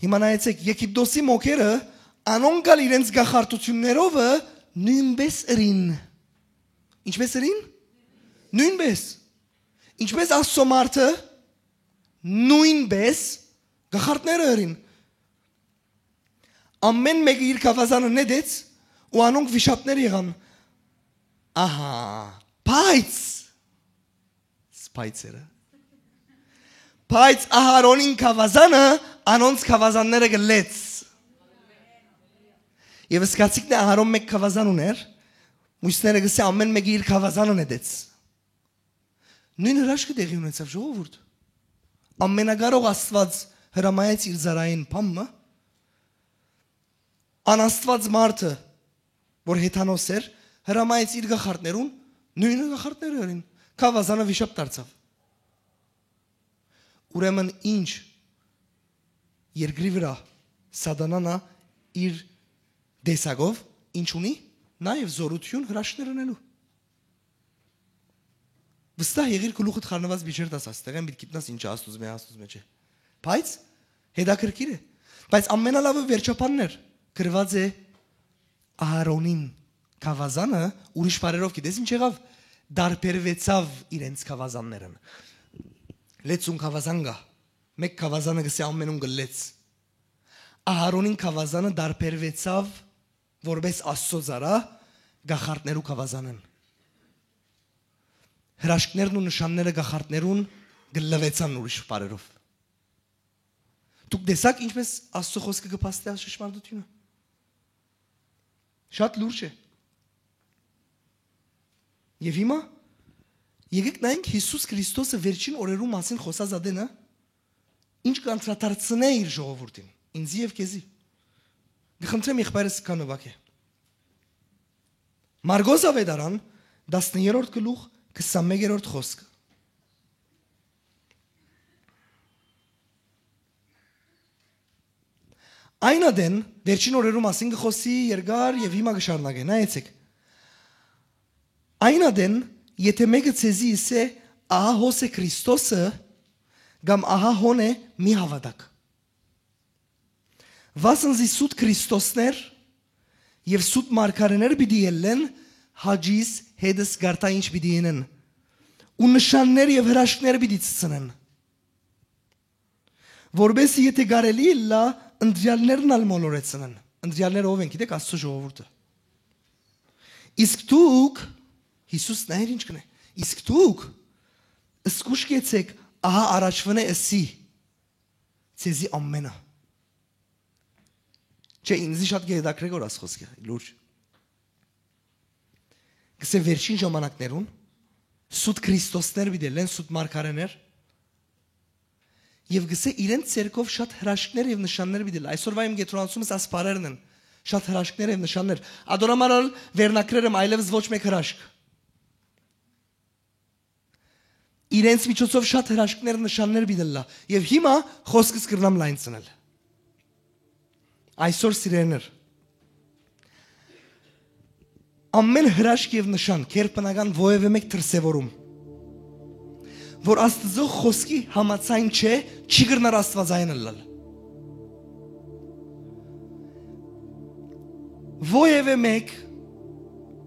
Հիմա նայեցեք, Եգիպտոսի մոգերը, անոնք ալ իրենց գախարտութիւններովը նոյնպէս ըրին։ Ինչպէս ըրին։ Նոյնպէս։ Ինչպէս Աստծո մարդը, նոյնպէս գախարտները ըրին։ Ամեն մէկը իր գաւազանը նետեց ու անոնք վիշապներ եղան։ Ահա, բայց, սպայցերը, բայց Ահարոնին գաւազանը անոնց գաւազանները գլեց։ Եւ սկացիկն է, Ահարոն մէկ գաւազան ուներ, մյուսները գսե, ամեն մէկը իր գաւազանը նետեց։ Նոյն հրաշքը տեղի ունեցաւ, ժողովուրդ։ Ամենակարող Աստուած հրամայեց իր ծառային բան մը, անաստուած մարդը, որ հեթանոս էր, հրամայեց իր գախարտներուն, նոյնը գախարտները ըրին, գաւազանը վիշապ դարձաւ։ Ուրեմն ինչ, երկրի վրայ սատանան ա իր տեսակով ինչ ունի, նաեւ զօրութիւն հրաշքներ ընելու։ Վստահ եղիր, գլուխդ խառնուած մի չեր տաս, աստեղեն պիտի գիտնաս ինչ է Աստուծմէ, Աստուծմէ չէ։ Բայց հետաքրքիր է։ Բայց ամենալավը վերջաբանն էր, գրուած է Ահարոնին գաւազանը, ուրիշ բարերով գիտես ինչ եղաւ, դարբերվեցաւ իրենց գաւազաններն։ Լեցուն գաւազան կայ, մէկ գաւազանը գսե ամենուն գլեց։ Ահարոնին գաւազանը դարբերվեցաւ որպէս Աստծո ծառայ գախարտներու գաւազանեն։ Հրաշքներն ու նշանները գախարտներուն գլլուեցան ուրիշ բարերով։ Դուք տեսա՞ք ինչպէս Աստծո խօսքը կը փաստէ այս ճշմարտութիւնը։ Շատ լուրջ է։ Եւ հիմա եկեք նայենք Յիսուս Քրիստոսը վերջին օրերու մասին խօսած ատենը ինչ կանդրադարձնէ իր ժողովուրդին, ինձի եւ քեզի։ Կը խնդրեմ եղբայրս քան նուագէ։ Մարկոս Աւետարան, տասներորդ գլուխ, քսանմեկերորդ խօսքը։ Այն ատեն, վերջին օրերու մասին կը խօսի երկար եւ հիմա կը շարունակէ, նայեցեք։ Այն ատեն, եթէ մէկը ձեզի ըսէ, «Ահա հոս է Քրիստոսը», կամ «Ահա հոն է», մի հաւատաք։ Վասն զի սուտ Քրիստոսներ եւ սուտ մարգարէներ պիտի ելլեն, հաճիս հետս գարտա ինչ պիտի ընեն, ու նշաններ եւ հրաշքներ պիտի ցցնեն, որպէս զի եթէ կարելի ըլլայ, ընտրեալներն ալ մոլորեցնեն։ Ընտրեալները ո՞վ են, գիտեք, Աստծո ժողովուրդը։ Իսկ դուք, Յիսուս նայեր ինչ կնե, իսկ դուք զգուշ կեցեք, ահա առաջվնէ ըսի ձեզի ամենը։ Չէ, ինձի շատ կը հետաքրքրէ որ աս խօսքը, լուրջ։ Գսե վերջին ժամանակներուն սուտ Քրիստոսներ պիտի ելլեն, սուտ մարգարէներ, եւ գսե իրենց ձեռքով շատ հրաշքներ եւ նշաններ պիտի ելլա։ Այսօրվա իմ կեդրոնացումս աս բառերն են, շատ հրաշքներ եւ նշաններ։ Ատոր համար ալ վերնագրեր եմ, այլեւս ոչ մէկ հրաշք։ Իրենց միջոցով շատ հրաշքներ, նշաններ պիտի ըլլայ։ Եւ հիմա խօսքս կրնամ լայն ցնել։ Այսօր, սիրելիներ, ամեն հրաշք եւ նշան, գերբնական որեւէ մէկ դրսեւորում, որ Աստծո խօսքի համաձայն չէ, չի կրնար աստվածային ըլլալ։ Որեւէ մէկ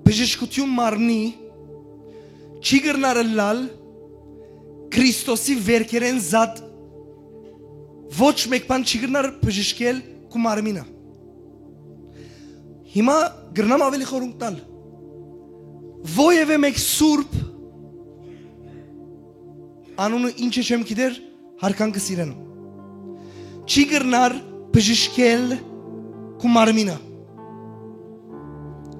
բժշկութիւն մարմնի չի կրնար ըլլալ Քրիստոսի վերքերէն զատ, ոչ մէկ բան չի կրնար բժշկել քու մարմինը։ Հիմա կրնամ ավելի խորունկ տալ։ Որեւէ մէկ սուրբ, անունը ինչ է չեմ գիտեր, հարգանքը սիրեն, չի կրնար բժշկել քու մարմինը։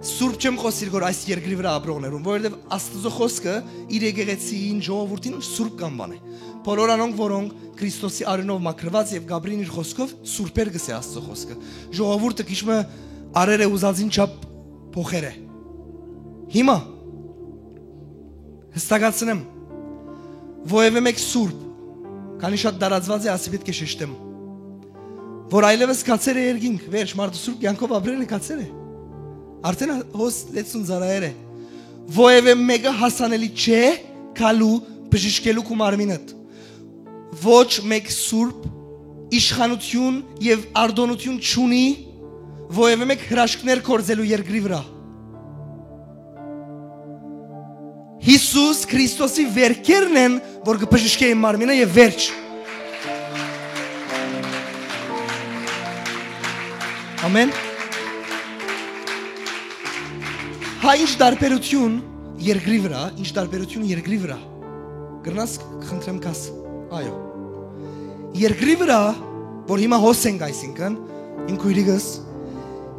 Սուրբ չեմ խօսիր գոր այս երկրի վրա ապրողներուն, որովհետեւ Աստծո խօսքը իր եկեղեցին, ժողովուրդին սուրբ կ'անուանէ։ Բոլոր անոնք, որոնք Քրիստոսի արիւնով մաքրուած եւ կ'ապրին իր խօսքով, սուրբեր գսե Աստծո խօսքը։ Ժողովուրդը քիչ մը արեր է, ուզածին չափ փոխեր է։ Հիմա հստակացնեմ, Որեւէ մէկ սուրբ, քանի շատ տարածուած է, ասի պէտք է շեշտեմ, որ այլեւս գացեր է երկինք, վերջ, մարդը սուրբ կեանքով ապրել է, գացեր է։ Արդէն հոս լեցուն ծառայեր է։ Որեւէ մէկը հասանելի չէ գալու բժշկելու քու մարմինդ։ Ոչ մէկ սուրբ իշխանութիւն եւ արտոնութիւն չունի որեւէ մէկ հրաշքներ գործելու երկրի վրայ։ Յիսուս Քրիստոսի վերքերն են, որ կը բժշկէ իմ մարմինը, եւ վերջ։ Ամեն։ Հա, ինչ տարբերութիւն երկրի վրայ, ինչ տարբերութիւն երկրի վրայ։ Կրնաս, խնդրեմ, կաս։ Այո։ Երկրի վրայ, որ հիմա հոս ենք, այսինքն, իմ քոյրիկս,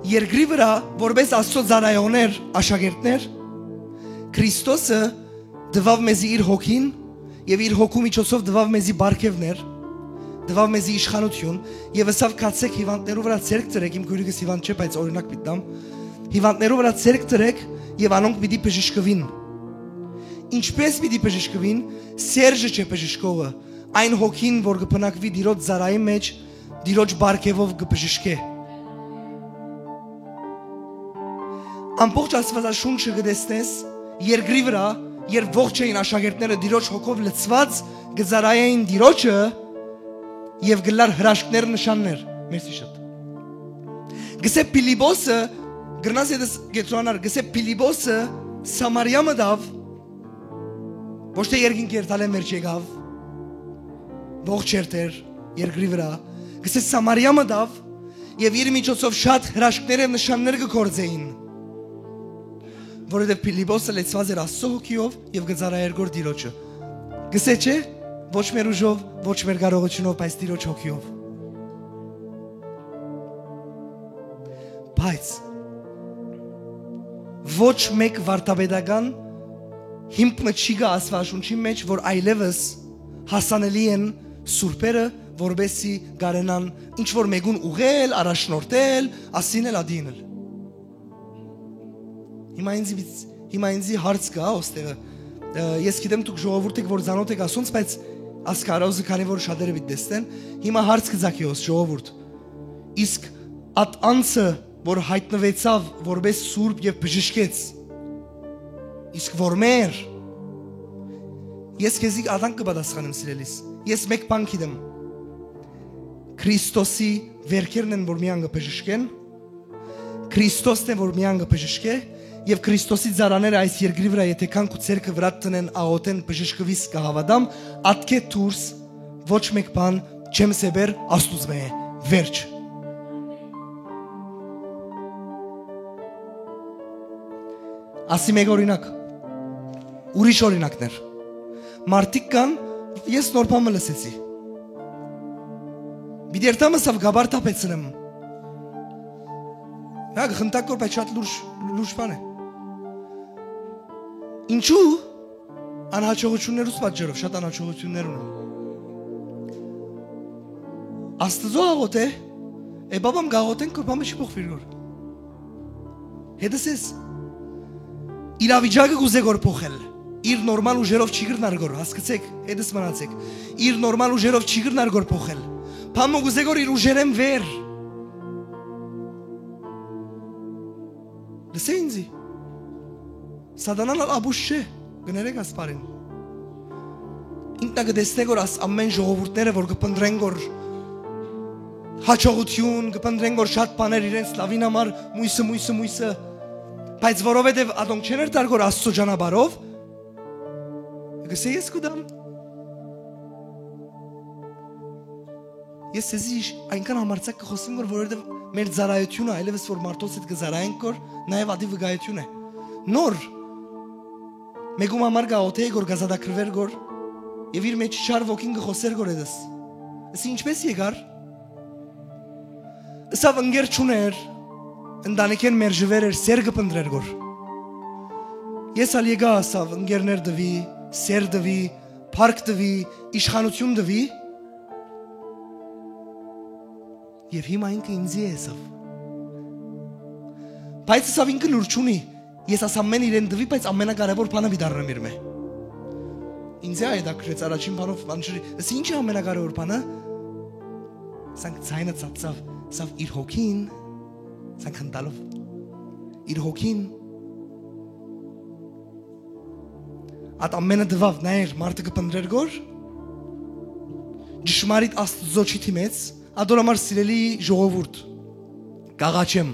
երկրի վրայ, որպես Աստծո ծառայողներ, աշակերտներ, Քրիստոսը տուաւ մեզի իր հոգին եւ իր հոգու միջոցով տուաւ մեզի պարգեւներ, տուաւ մեզի իշխանութիւն եւ ըսաւ. «Գացէք հիւանդներու վրայ ձեռք դրէք», իմ քոյրիկս հիւանդ չէ, բայց օրինակ պիտի տամ, «հիւանդներու վրայ ձեռք դրէք եւ անոնք պիտի բժշկուին»։ Ինչպէս պիտի բժշկուին։ Սերժը չէ բժշկողը, այն հոգին, որ կը բնակուի Տիրոջ ծառայի մեջ, Տիրոջ պարգեւով կը բժշկէ։ Ամբողջ Աստուածաշունչը կը տեսնես երկրի վրայ, երբ ողջ էին աշակերտները Տիրոջ հոգով լցուած, կը ծառայէին Տիրոջը եւ կ'ըլլար հրաշքներ, նշաններ։ Մերսի շատ։ Գսե Փիլիպոսը, կրնաս ետս կետրոնանար, գսե Փիլիպոսը Սամարիա մտաւ, ոչ թէ երկինք երթալէն վերջ եկաւ, ողջ երթեր երկրի վրայ, գսե Սամարիա մտաւ եւ իր միջոցով շատ հրաշքներ եւ նշաններ կը գործէին, որովհետեւ Փիլիպոսը լեցուած էր Աստծո հոգիով եւ կը ծառայէր գոր Տիրոջը։ Գսե չէ, ոչ մեր ուժով, ոչ մեր կարողութիւնով, բայց Տիրոջ հոգիով։ Բայց ոչ մէկ վարդապետական հիմք մը չի գայ Աստուածաշունչի մեջ, որ այլեւս հասանելի են սուրբերը, որպեսզի կարենան ինչ որ մէկուն ուղղել, առաջնորդել, ասինել, ատինել։ Հիմա ինձի, հիմա ինձի հարց կայ, ոստեղը։ Ը, ես գիտեմ, դուք ժողովուրդ եք, որ ծանոթ եք ասոնց, բայց ասկարոզը քանի որ շատերը պիտի տեսնեն, հիմա հարց կը ծագի, ոս ժողովուրդ։ Իսկ ատ անձը, որ յայտնուեցաւ որպես սուրբ եւ բժշկեց, իսկ որ մեր, ես քեզի ատանք կը պատասխանեմ, սիրելիս։ Ես մէկ բան գիտեմ. Քրիստոսի վերքերն են, որ միան կը բժշկեն, Քրիստոսն է, որ միան կը բժշկէ, եւ Քրիստոսի ծառաները այս երկրի վրայ, եթէ քան քու ձեռքը վրայ դնեն, աղօթեն, բժշկուիս, կը հաւատամ, ատկէ դուրս ոչ մէկ բան չեմ սեպեր, Աստուծմէ է։ Վերջ։ Ասի մէկ օրինակ, ուրիշ օրինակներ։ Մարդիկ կան, ես նոր բան մը լսեցի։ Պիտի երթամ, ըսաւ, կաբար թափեցնեմ։ Նա կը խնդակ կոր, բայց շատ լուրջ, լուրջ բան է։ Ինչու՞։ Անհաջողություններուս պատճառով շատ անհաջողություններ ունեմ։ Աստուծո աղոթ է, է, բաբամ, կաղոթենք, որ բանը չի փոխվիր գոր։ Հետս ես իրավիճակը կուզե գոր փոխել։ Իր նորմալ ուժերով չի կրնար գոր, հասկացեք, հետս մնացեք։ Իր նորմալ ուժերով չի կրնար գոր փոխել։ Բամը կուզե գոր իր ուժերեն վեր։ Լսե ինձի։ Սատանան ալ աբուշ չէ, կներեք ասպարին։ Ինքնա կը տեսնեք, որ աս ամեն ժողովուրդները, որ կը փնտրեն, որ հաջողություն, կը փնտրեն, որ շատ բաներ իրենց լավին համար, մույսը, մույսը, մույսը, բայց որովհետև ատոնք չեն երթար, որ Աստծո ճանապարհով, կսե ես կու դամ։ Ես ձեզի իշ-, այնքան համարձակ կը խոսեմ, որ որովհետև մեր ծառայությունը, այլևս որ մարդոց հետ կը ծառայենք, որ նաև ատի վկայություն է։ Նոր մեկում համար կաղոթեի, որ կազատագրվեր գոր, և իր մեջ չար ոգին կը խոսեր գոր հետս։ Ասի, ինչպես եկար։ Ըսավ, ընկեր չուներ, ընտանիքեն մերժուեր էր, սեր կը փնտրեր գոր։ Ես ալ եկա, ասավ, ընկերներ տվի, սեր տվի, փառք տվի, իշխանություն տվի։ Եվ հիմա ինքը ինձի է, ըսավ։ Բայց, ըսավ, ինքը լուր չունի։ Ես աս ամեն իրեն տվի, բայց ամենակարևոր բանը պիտի առնեմ իրմէ։ Ինձ է հետաքրքրեց առաջին բանով, անշուշտ, ըսի, ի՞նչ է ամենակարեւոր բանը։ Սանք ձայնը ծածցաւ, սավ իր հոգին, սանք հնտալով իր հոգին։ Ատ ամենը տուաւ, նայեր, մարդը կը փնտրեր գոր, ճշմարիտ Աստուծոյ դիմեց, ատոր համար, սիրելի ժողովուրդ, կաղաչեմ,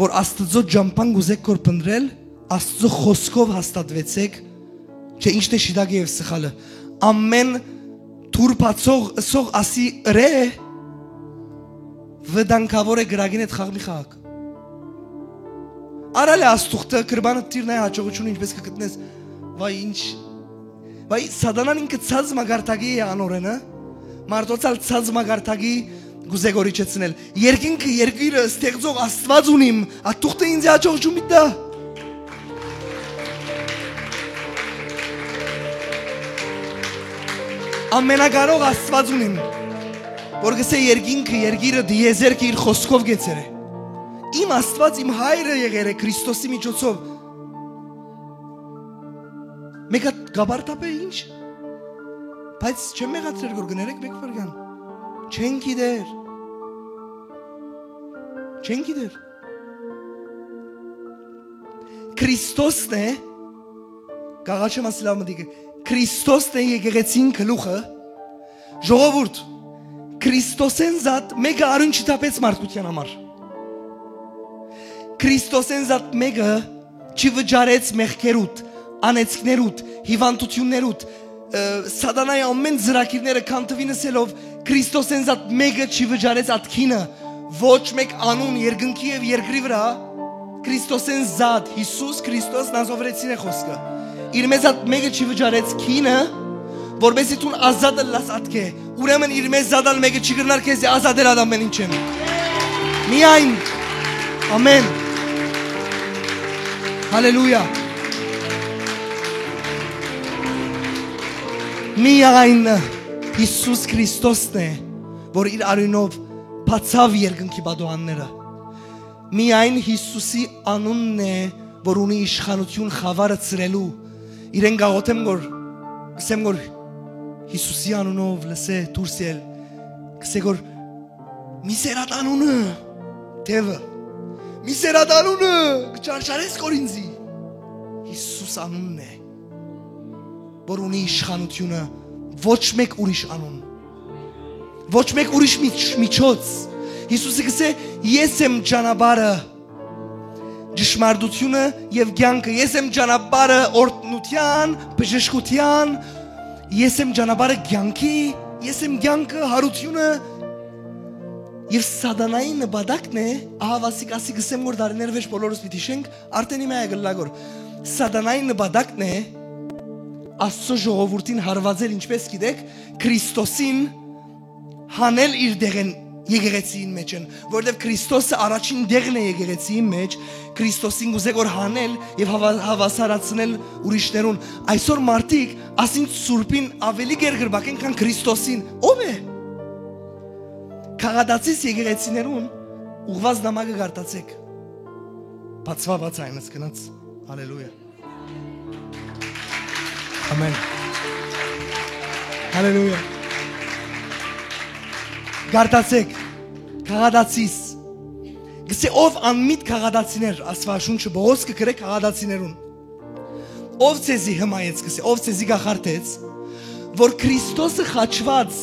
որ Աստուծոյ ճամբան կ'ուզէք գոր փնտրել, Աստուծոյ խօսքով հաստատուեցէք, չէ, ինչն է շիտակը եւ սխալը։ Ամեն թուրբացող ըսող ասի ըրէ, վտանգաւոր է, կրակին հետ խաղ մի խաղաք։ Արալ է աստուղթը, կրբանը տիրն է, հաջողությունը ինչպես կը գտնես, վայ, ինչ, վայ, սատանան ինքը ցած մակարդակի է անորենը, մարդոց ալ ցած մակարդակի կ'ուզէ գոր իջեցնել։ Երկինքը, երկիրը ստեղծող Աստուած ունիմ, ատուղթը ինձ հաջողություն մի տայ։ Ամենակարող Աստուած ունիմ, որ կ'ըսէ երկինքը, երկիրը, դիեզերքը իր խօսքով կեցեր է։ Իմ Աստուած, իմ հայրը եղեր է Քրիստոսի միջոցով։ Մէկ հատ կաբար թափէ, ինչ։ Բայց չեմ մեղադրեր գոր, կներեք մէկ վարքան։ Չեն գիտեր։ Չեն գիտեր։ Քրիստոսն է, կաղաչեմ ասիլ ալ մտիկը, Քրիստոսն է եկեղեցին գլուխը, ժողովուրդ, Քրիստոսեն զատ մէկը արիւն չի թափեց մարդկութեան համար։ Քրիստոսեն զատ մէկը չի վճարեց մեղքերուդ, անեծքներուդ, հիվանդություններուդ, ը, սատանայի ամեն ծրագիրները քանթուին ըսելով, Քրիստոսեն զատ մէկը չի վճարեց ատ գինը, ոչ մէկ անուն երկնքի եւ երկրի վրայ, Քրիստոսեն զատ, Յիսուս Քրիստոս Նազովրեցին է խօսքը։ Իրմէ զատ մէկը չի վճարեց գինը, որպեսզի դուն ազատ ըլլաս ատկէ։ Ուրեմն իրմէ զատ ալ մէկը չի կրնար քեզի ազատել ատ ամեն ինչէն։ Միայն։ Ամեն։ Հալելույա։ Միայն Յիսուս Քրիստոսն է, որ իր արիւնով բացաւ երկնքի պատուհանները։ Միայն Յիսուսի անունն է, որ ունի իշխանութիւն խաւարը ցրելու։ Իրեն կաղոթեմ, որ, կսեմ, որ Յիսուսի անունով լսէ դուրս ել, կսե, որ մի սերատ անունը, դեւը, մի սերատ անունը, կչարչարես կոր ինձի։ Յիսուս անունն է, որ ունի իշխանութիւնը, ոչ մէկ ուրիշ անուն, ոչ մէկ ուրիշ միջ-, միջոց։ Յիսուսը կսե, «Ես եմ ճանապարհը, ճշմարտությունը եւ կեանքը, ես եմ ճանապարհը օրհնութեան, բժշկութեան, ես եմ ճանապարհը կեանքի, ես եմ կեանքը, յարութիւնը»։ Եւ սատանայի նպատակն է, ահա ասիկ, ասիկ, կսեմ, որ դարիներ վեճ բոլորս պիտի հիշենք, արդէն հիմա եկլա գոր։ Սատանայի նպատակն է Աստծո ժողովուրդին հարուածել, ինչպես գիտեք, Քրիստոսին հանել իր դեղեն եկեղեցիին մէջէն, որովհետեւ Քրիստոսը առաջին դեղն է եկեղեցիին մէջ, Քրիստոսին կուզէ որ հանել եւ հաւա-, հաւասարացնել ուրիշներուն։ Այսօր մարդիկ ասին սուրբին աւելի կերկրպագ են, քան Քրիստոսին։ Ո՞վ է։ Քաղատացիս եկեղեցիներուն ուղղված նամակը կարդացեք։ Բացուա, բաց այնս գնաց։ Հալելույա։ Ամեն։ Հալելույա։ Կարդացեք, քաղատացիս։ Գսե, ով անմիտ քաղատացիներ, Աստուածաշունչը Պողոս կը գրէ քաղատացիներուն։ Ով ձեզի հմայեց, գսե, ով ձեզի գախարդեց, որ Քրիստոսը խաչուած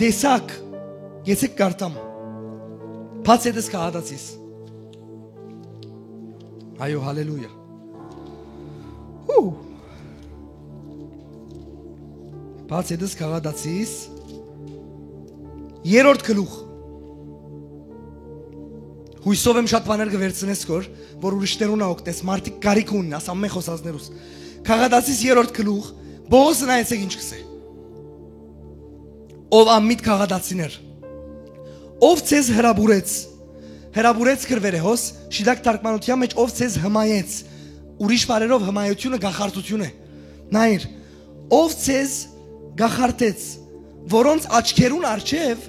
տեսաք, եցեք կարդամ։ Բաց ետս քաղատացիս։ Այո, հալելույա։ Հու։ Բաց ետս քաղատացիս։ Երրորդ գլուխ։ Հույսով եմ շատ բաներ կվերցնես կոր, որ ուրիշներուն ա օգնես, մարդիկ կարիք ունին, աս ամեն խոսածներուս։ Քաղատացիս երրորդ գլուխ, Պողոսը նայեցեք ինչ կսե։ Ով անմիտ քաղատացիներ, ով ձեզ հրապուրեց, հրապուրեց գրվեր է հոս, շիտակ թարգմանության մեջ ով ձեզ հմայեց, ուրիշ բարերով հմայությունը գախարդություն է։ Նայր, ով ձեզ գախարդեց, որոնց աչքերուն առջև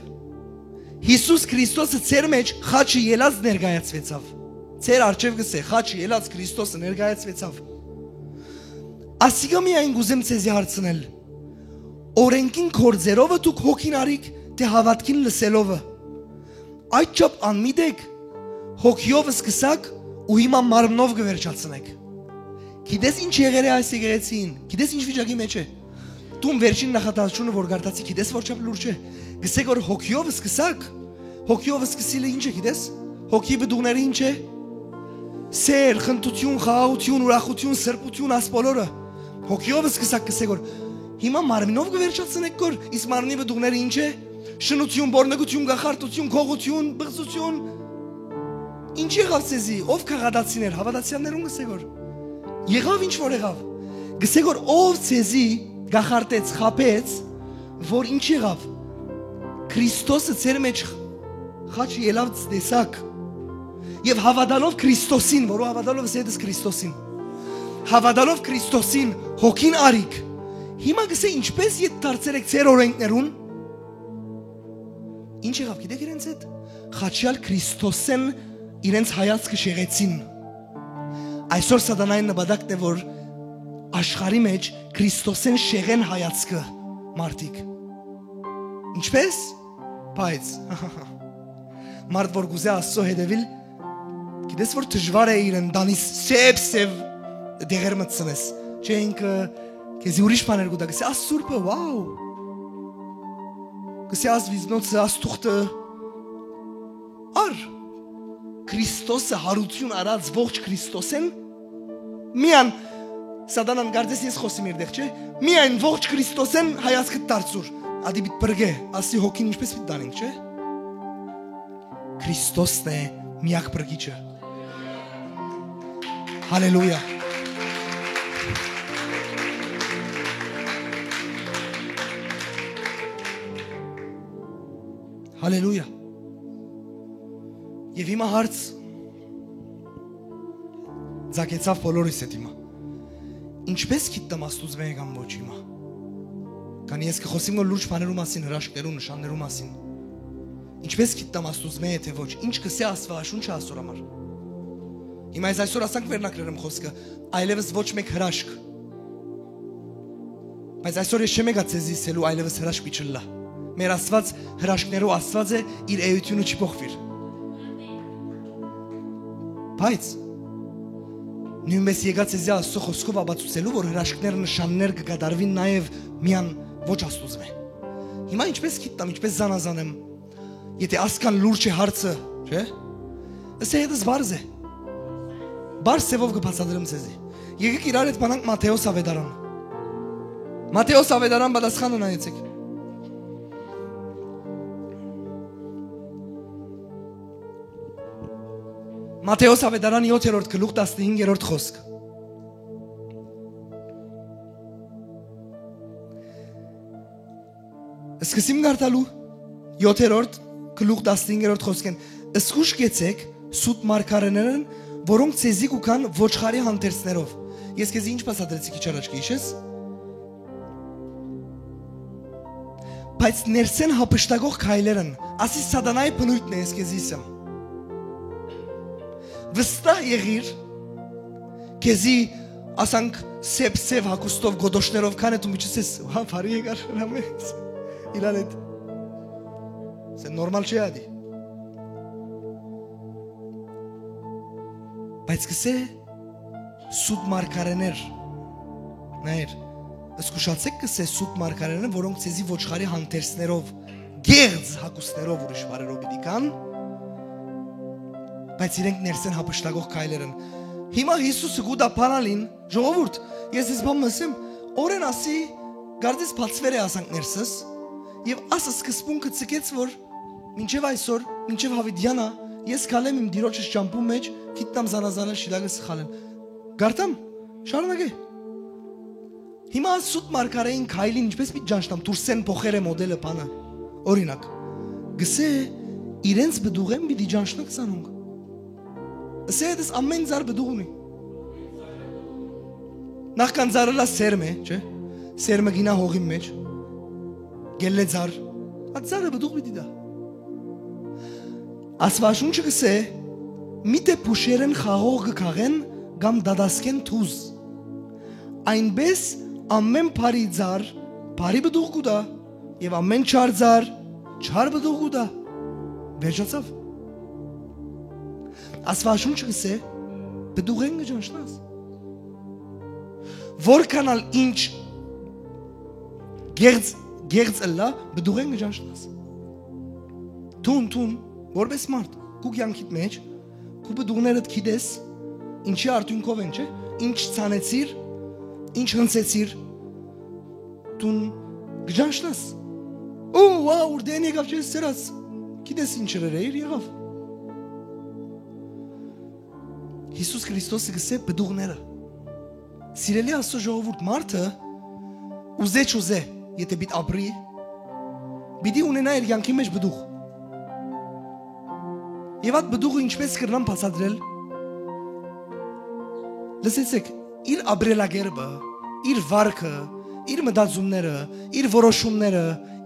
Յիսուս Քրիստոսը ձեր մեջ խաչը ելած ներկայացվեցավ։ Ձեր առջև կսե, խաչը ելած Քրիստոսը ներկայացվեցավ։ Ասիկա միայն կ'ուզեմ ձեզի հարցնել. օրենքին գործերովը դուք հոգին առիք, թէ հաւատքին լսելով»։ Այդ չափ անմիտ էք, հոգիով սկսաք ու հիմա մարմնով կը վերջացնեք։ Գիտես ինչ եղեր է այս եկեղեցին, գիտես ինչ վիճակի մեջ է։ Դուն վերջին նախատասությունը որ կարդացի, գիտես որ չափ լուրջ է։ Գսեք որ հոգիով սկսաք, հոգիով սկսիլը ինչ է, գիտես։ Հոգի բդուները ինչ է։ Սեր, խնդություն, խաղաղություն, ուրախություն, սրբություն, աս բոլորը։ Հոգիով սկսաք, գսեք որ հիմա մարմինով կը վերջացնեք կոր, իսկ մարմնի բդուները ինչ է։ Շնություն, բորնգություն, գախարտություն, գողություն, բղծություն։ Ինչ եղաւ ձեզի, ով քաղատացիներ, հաւատացեալներուն գսեք որ։ Եղաւ ինչ որ եղաւ։ Գսեք որ ով ձեզի գախարտեց, խաբեց, որ ինչ եղաւ։ Քրիստոսը ձեր մեջ խաչը ելաւ տեսակ։ Եւ հաւատալով Քրիստոսին, որու հաւատալով ըսե դες Քրիստոսին։ Հաւատալով Քրիստոսին, հոգին առիք։ Հիմա գսե ինչպես ետ դարձեր եք ձեր օրենքներուն։ Ինչ եղաւ, գիտեք իրենց հետ։ Խաչյալ Քրիստոսեն իրենց հայացքը շեղեցին։ Այսօր սատանային նպատակն է որ աշխարհի մեջ Քրիստոսեն շեղեն հայացքը մարդիկ։ Ինչպես։ Բայց մարդ որ գուզե Աստծո հետևիլ, գիտես որ դժվար է իրեն տանիս սեւ-սեւ դեղեր մտցնես, չէ, ինքը քեզի ուրիշ բաներ կուտա, գսե աս սուրբը, wow, գսե աս վիզնոցը, աս թուղթը, առ Քրիստոսը, հարություն առած ողջ Քրիստոսեն, միան սատանան կարծես ես խոսիմ իր դեղ, չէ, միայն ողջ Քրիստոսեն հայացքը դարձուր, ադի պիտ բրգե, ասի հոգին ինչպես պիտ տանենք, չէ։ Քրիստոսն է միակ բրգիչը։ Հալելույա։ Հալելույա։ Եվ հիմա հարց ձագեցավ բոլորիս հետ հիմա։ Ինչպես գիտեմ Աստուծմէ կամ ոչ հիմա։ Քանի ես կխոսեմ որ լուրջ բաներու մասին, հրաշքներու, նշաններու մասին։ Ինչպես գիտեմ Աստուծմէ է, թե ոչ, ինչ կսե Աստուածաշունչը Աստուր համար։ Հիմա ես այսօր ասանք վերնակրերեմ խոսքը, այլևս ոչ մեկ հրաշք։ Բայց այսօր ես չեմ եկած ձեզի ասելու այլևս հրաշք մի չլլա։ Մեր Աստուած հրաշքներու Աստուած է, իր էությունը չի փոխվիր։ Բայց նույնպես եկած ես Աստծո խոսքով ապացուցելու, որ հրաշքներ, նշաններ կկատարվին նաև միան ոչ Աստուծմէ։ Հիմա ինչպես գիտեմ, ինչպես զանազան եմ, եթե ասկան լուրջ է հարցը, չէ՞։ Ըսե հետս բարձ է։ Բարձ ձևով կբացատրեմ ձեզի։ Եկեք իրար հետ բանանք Մատթեոս Ավետարան։ Մատթեոս Ավետարան պատասխանը նայեցեք։ Մատթեոս Ավետարան յոթերորդ գլուխ տասնհինգերորդ խոսք։ Սկսիմ կարդալու յոթերորդ գլուխ տասնհինգերորդ խոսքեն. «Զգուշ կեցեք սուտ մարգարեներն, որոնք ձեզի կուքան ոչխարի հանդերձներով»։ Ես քեզի ինչ բացատրեցի քիչ առաջ կը հիշես։ «Բայց ներսեն հափշտակող քայլերն», ասի սատանայի բնույթն է, ես քեզի ասեմ։ Վստահ եղիր, քեզի ասանք սեփ-սեփ հագուստով, գոդոշներով քան է դու միջից ես, հա, բարի եկար հրամես, իրար հետ։ Սա նորմալ չի ադի։ Բայց կսե սուտ մարգարեներ, նայր, զգուշացեք կսե սուտ մարգարեներ, որոնք ձեզի ոչխարի հանդերձներով, գեղձ հագուստներով ուրիշ բարերով պիտի կան, բայց իրենք ներսեն հապշտակող քայլեր են։ Հիմա Հիսուսը գուտա փանալին, ժողովուրդ, ես ես բան մսեմ, օրեն ասի, գարձես բացվեր է ասանք ներսս, և աս սկզբունքը ցկեց, որ մինչև այսօր, մինչև հավիտյանա, ես քալեմ իմ դիրոջս ճամբու մեջ, գիտնամ զանազանել շիլակը սխալեն։ Գարտամ, շարունակե։ Հիմա սուտ մարգարեին քայլին ինչպես պիտի ճանչնամ, դուրսեն փոխեր է մոդելը բանը։ Օրինակ, գսե իրենց բդուղեն պիտի ճանչնաք զանոնք։ Ասե հետս ամեն ծառ բդուղ ունի։ Նախքան ծառը լա սերմ է, չէ՞։ Սերմը գինա հողին մեջ, գելլե ծառ, այդ ծառը բդուղ պիտի դա։ Աստուաշունչը կսե, միթէ փուշերեն խաղող կը քաղեն կամ դատասկեն թուզ։ Այնպէս ամէն բարի ծառ բարի պտուղ կու տայ, եւ ամէն չար ծառ չար պտուղ կու տայ։ Վերջացաւ։ Աստուածաշունչը կ'ըսէ, պտուղէն կը ճանչնաս։ Որքան ալ ինչ գեղձ, գեղձ ըլլայ, պտուղէն կը ճանչնաս։ Դուն, դուն, որպէս մարդ, քու կեանքիդ մէջ, քու պտուղներդ գիտես, ինչի արդիւնքով են, չէ՞, ինչ ցանեցիր, ինչ հնձեցիր, դուն կը ճանչնաս։ Ու, ա, ուրդէն եկաւ, չես սերած, գիտես ինչ էր, էր, եղաւ։ Յիսուս Քրիստոսը կ'ըսէ պտուղները։ Սիրելի Աստուծոյ ժողովուրդ, մարդը ուզէ չուզէ, եթէ պիտի ապրի, պիտի ունենայ իր կեանքի մէջ պտուղ։ Եւ այդ պտուղը ինչպէս կրնամ բացատրել։ Լսեցէք, իր ապրելակերպը, իր վարքը, իր մտածումները, իր որոշումները,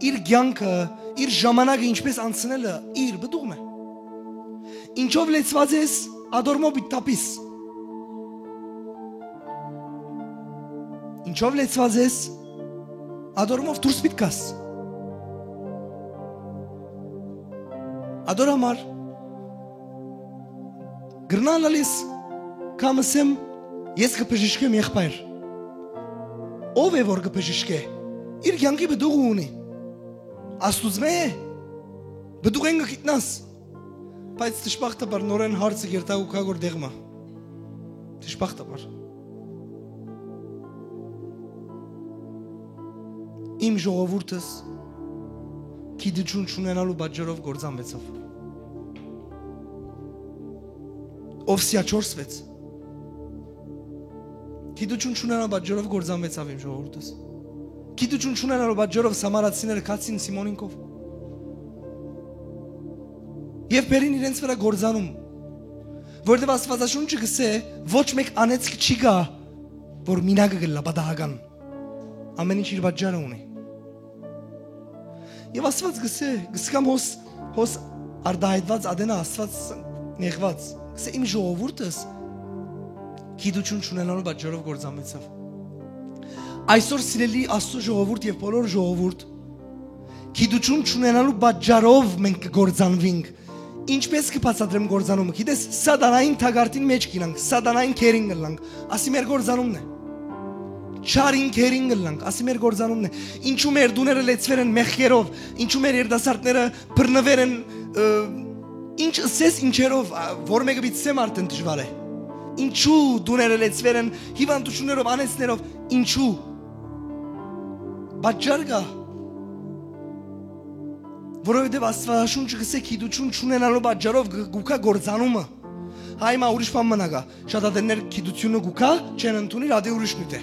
իր կեանքը, իր ժամանակը ինչպէս անցնելը իր պտուղն է։ Ինչով լեցուած ես, ատորմով պիտի թափիս։ Ինչով լեցուած ես, ատորմով դուրս պիտի գաս։ Ատոր համար կրնալ ալիս կամ ըսեմ, ես կը բժշկեմ եղբայր։ Ո՞վ է որ կը բժշկէ, իր կեանքի պտուղը ունի։ Աստուծմէ է, պտուղէն կը գիտնաս։ Բայց դժբախտաբար նորէն հարցը կերտայ ու գայ գոր դեղ մը։ Դժբախտաբար։ Իմ ժողովուրդս գիտութիւն չունենալու պատճառով կործանուեցաւ։ Ովսեա չորս վեց։ Գիտութիւն չունենալու պատճառով կործանուեցաւ իմ ժողովուրդս։ Գիտութիւն չունենալու պատճառով սամարացիները գացին Սիմոնին քով։ Եւ բերին իրենց վրայ կործանում, որովհետեւ Աստուածաշունչը կ'ըսէ, ոչ մէկ անեծք չի գայ, որ մինակը կ'ըլլայ պատահական։ Ամէն ինչ իր պատճառը ունի։ Եւ Աստուած կ'ըսէ, կ'ըսկամ հոս, հոս արտայայտուած ատենայ Աստուած նեղուած, կ'ըսէ, իմ ժողովուրդս գիտութիւն չունենալու պատճառով կործանուեցաւ։ Այսօր, սիրելի Աստուծոյ ժողովուրդ եւ բոլոր ժողովուրդ, գիտութիւն չունենալու պատճառով մենք կը կործանուինք։ Ինչպէս կը բացատրեմ կործանումը, գիտես, սատանային թակարդին մէջ կ'իլանք, սատանային քերին կ'ըլլանք, ասի մեր կործանումն է։ Չարին քերին կ'ըլլանք, ասի մեր կործանումն է։ Ինչու մեր տուները լեցուեր են մեղքերով, ինչու մեր երիտասարդները բռնուեր են, ը, ինչ ըսես, ինչերով, ա, որ մէկը պիտի սեմ արդեն դժուար է։ Ինչու տուները լեցուեր են հիւանդութիւններով, անեծներով, ինչու։ Պատճառ կայ, որովհետեւ Աստուածաշունչը կ'ըսէ, գիտութիւն չունենալու պատճառով կը, կու գայ կործանումը։ Հայ մը ուրիշ բան մնա գայ, շատ ատեններ գիտութիւնը կու գայ, չեն ընդունիր, ատի ուրիշ նիւթ է։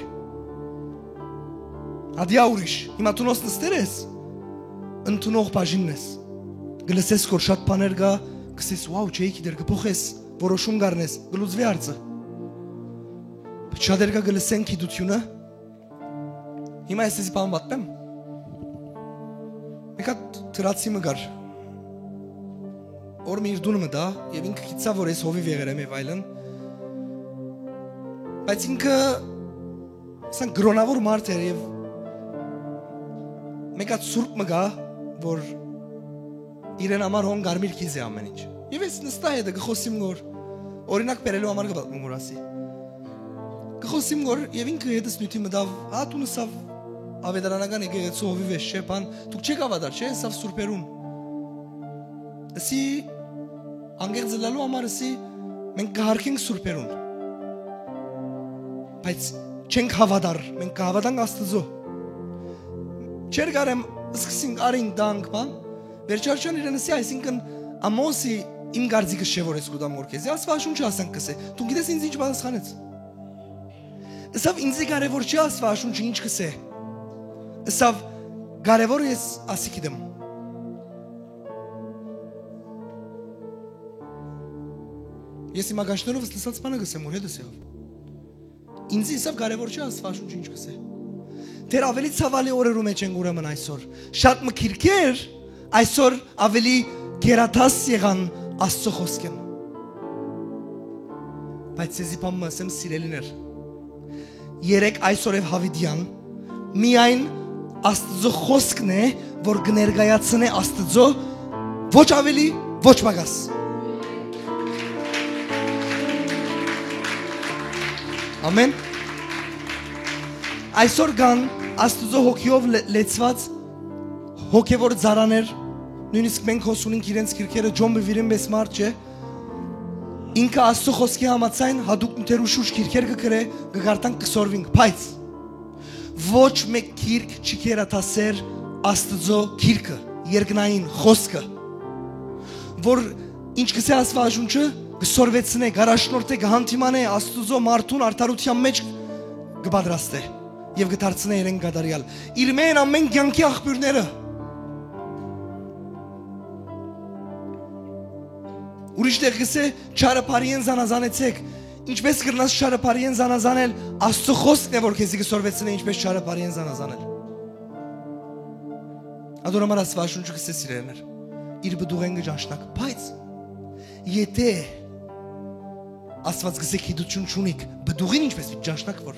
Ատի ա ուրիշ, հիմա դու նոց նստեր ես, ընդունող բաժինն ես, կը լսես որ շատ բաներ կայ, կ'սես, «Wow, չէի գիտեր», կը փոխես, որոշում կ'առնես, կը լուծուի հարցը։ Շատ երկար կը լսեն գիտութիւնը, հիմա ես էսի բան պատմեմ։ Մեկ հատ դրացի մը կար, որ մը իր տունը մտայ, եւ ինքը գիտցայ որ ես հովիւ եղեր եմ եւ այլն, բայց ինքը, ասենք, կրօնաւոր մարդ էր եւ մեկ հատ սուրբ մը կայ, որ իրեն համար հոն կարմիր կիզ է ամէն ինչ։ Եւ ես նստայ հետը կը խօսիմ գոր, օրինակ բերելու համար կը պատմեմ որ ասի։ Կը խօսիմ գոր եւ ինքը հետս նիւթի մտաւ, հա, դուն ըսաւ, ավետարանական եկեղեցու հովիվ ես, չէ՞, բան, դուք չեք հաւատար, չէ՞, ըսաւ, սուրբերուն։ Ըսի, անկեղծ ըլլալու համար ըսի, մենք կը հարգենք սուրբերուն, բայց չենք հաւատար, մենք կը հաւատանք Աստուծոյ։ Չէր կարեմ, սկսինք, արինք, դանք, բան, վերջարչան իրեն ըսի, այսինքն, Ամոսի, իմ կարծիքը չէ որ ես կուտամ որ քեզի, Աստուածաշունչը ասանք կ'ըսէ, դու գիտես ինձ ինչ պատասխանեց։ Ըսաւ, ինձի կարեւոր չի Աստուածաշունչը ինչ կ'ըսէ։ Ըսաւ, կարեւոր ես ասի գիտեմ։ Ես իմ ականջներովս լսած բանը կ'ըսեմ, որ հետս եղավ։ Ինձ ըսաւ, կարեւոր չի Աստուածաշունչը ինչ կ'ըսէ։ Դեռ ավելի ցաւալի օրերու մէջ ենք ուրեմն այսօր։ Շատ մը քիրքեր այսօր ավելի գերադաս եղան Աստծո խօսքէն։ Բայց ձեզի բան մը ասեմ, սիրելիներ, երեկ, այսօր եւ յաւիտեան, միայն Աստուծոյ խօսքն է, որ կը ներկայացնէ Աստուծոյ, ոչ աւելի, ոչ պակաս։ Ամեն։ Այսօր կան Աստուծոյ հոգիով լե-, լեցուած հոգեվոր ծառաներ, նոյնիսկ մենք հոս ունինք իրենց քիրքերը, Ջոն Բիվիրին պէս մարդ չէ։ Ինքը Աստուծոյ խօսքի համաձայն յատուկ նիւթերու շուրջ քիրքեր կը գրէ, կը կարդանք, կը սորվինք, բայց ոչ մէկ քիրք չի գերադասեր Աստուծոյ քիրքը, երկնային խօսքը, որ ինչ կ'ըսէ Աստուածաշունչը, կը սորվեցնէ, կ'առաջնորդէ, կը հանդիմանէ Աստուծոյ մարդուն արդարութեան մէջ կը պատրաստէ եւ կը դարձնէ իրեն կատարեալ։ Իր մէն ամէն կեանքի աղբիւրները։ Ուրիշ տեղ կ'ըսէ, չարը բարիէն զանազանեցէք։ Ինչպէս կրնաս չարը բարիէն զանազանել, Աստուծոյ խօսքն է, որ քեզի կը սորվեցնէ ինչպէս չարը բարիէն զանազանել։ Ատոր համար Աստուածաշունչը կ'ըսէ, սիրելիներ, իր պտուղէն կը ճանչնաք, բայց եթե Աստուած կ'ըսէ գիտութիւն չունիք, պտուղին ինչպէս պիտի ճանչնաք որ։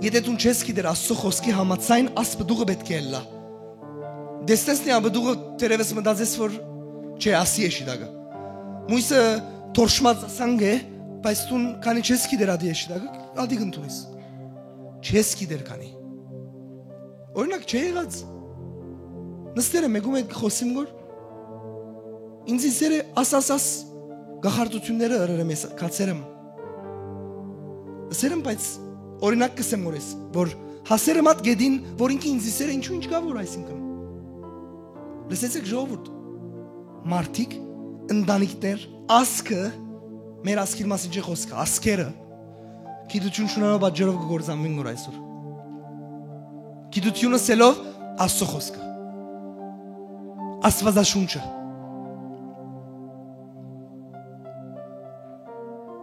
Եթե դուն չես գիտեր Աստուծոյ խօսքի համաձայն, աս պտուղը պէտք է ըլլայ։ Տեսնես նի ան պտուղը, թերեւս մտածես որ չէ, ասի է շիտակը։ Մոյսը թորշմած ասանկ է, բայց դուն քանի չես գիտեր ատի է շիտակը, ատի կ'ընդունես։ Չես գիտեր քանի։ Օրինակ, չէ եղած։ Նստեր եմ, մեկու հետ կը խօսիմ գոր։ Ինձ սերը աս, աս, աս, կախարդութիւնները ըրեր եմ ես, կացեր եմ։ Սեր եմ, բայց օրինակ կ'ըսեմ որ ես, որ հասեր եմ ատ գետին, որ ինքը ինձ սերը, ինչու ինչ կա որ այսինքն։ Լսեցեք, ժողովուրդ, մարդիկ, ընտանիքներ, ազգը, մեր ազգին մասին չէ խոսքը, ազգերը, գիտութիւն չունենալու պատճառով կը գործանուին որ այսօր։ Գիտութիւնը սելով Աստուծոյ խօսքը, Աստուածաշունչը։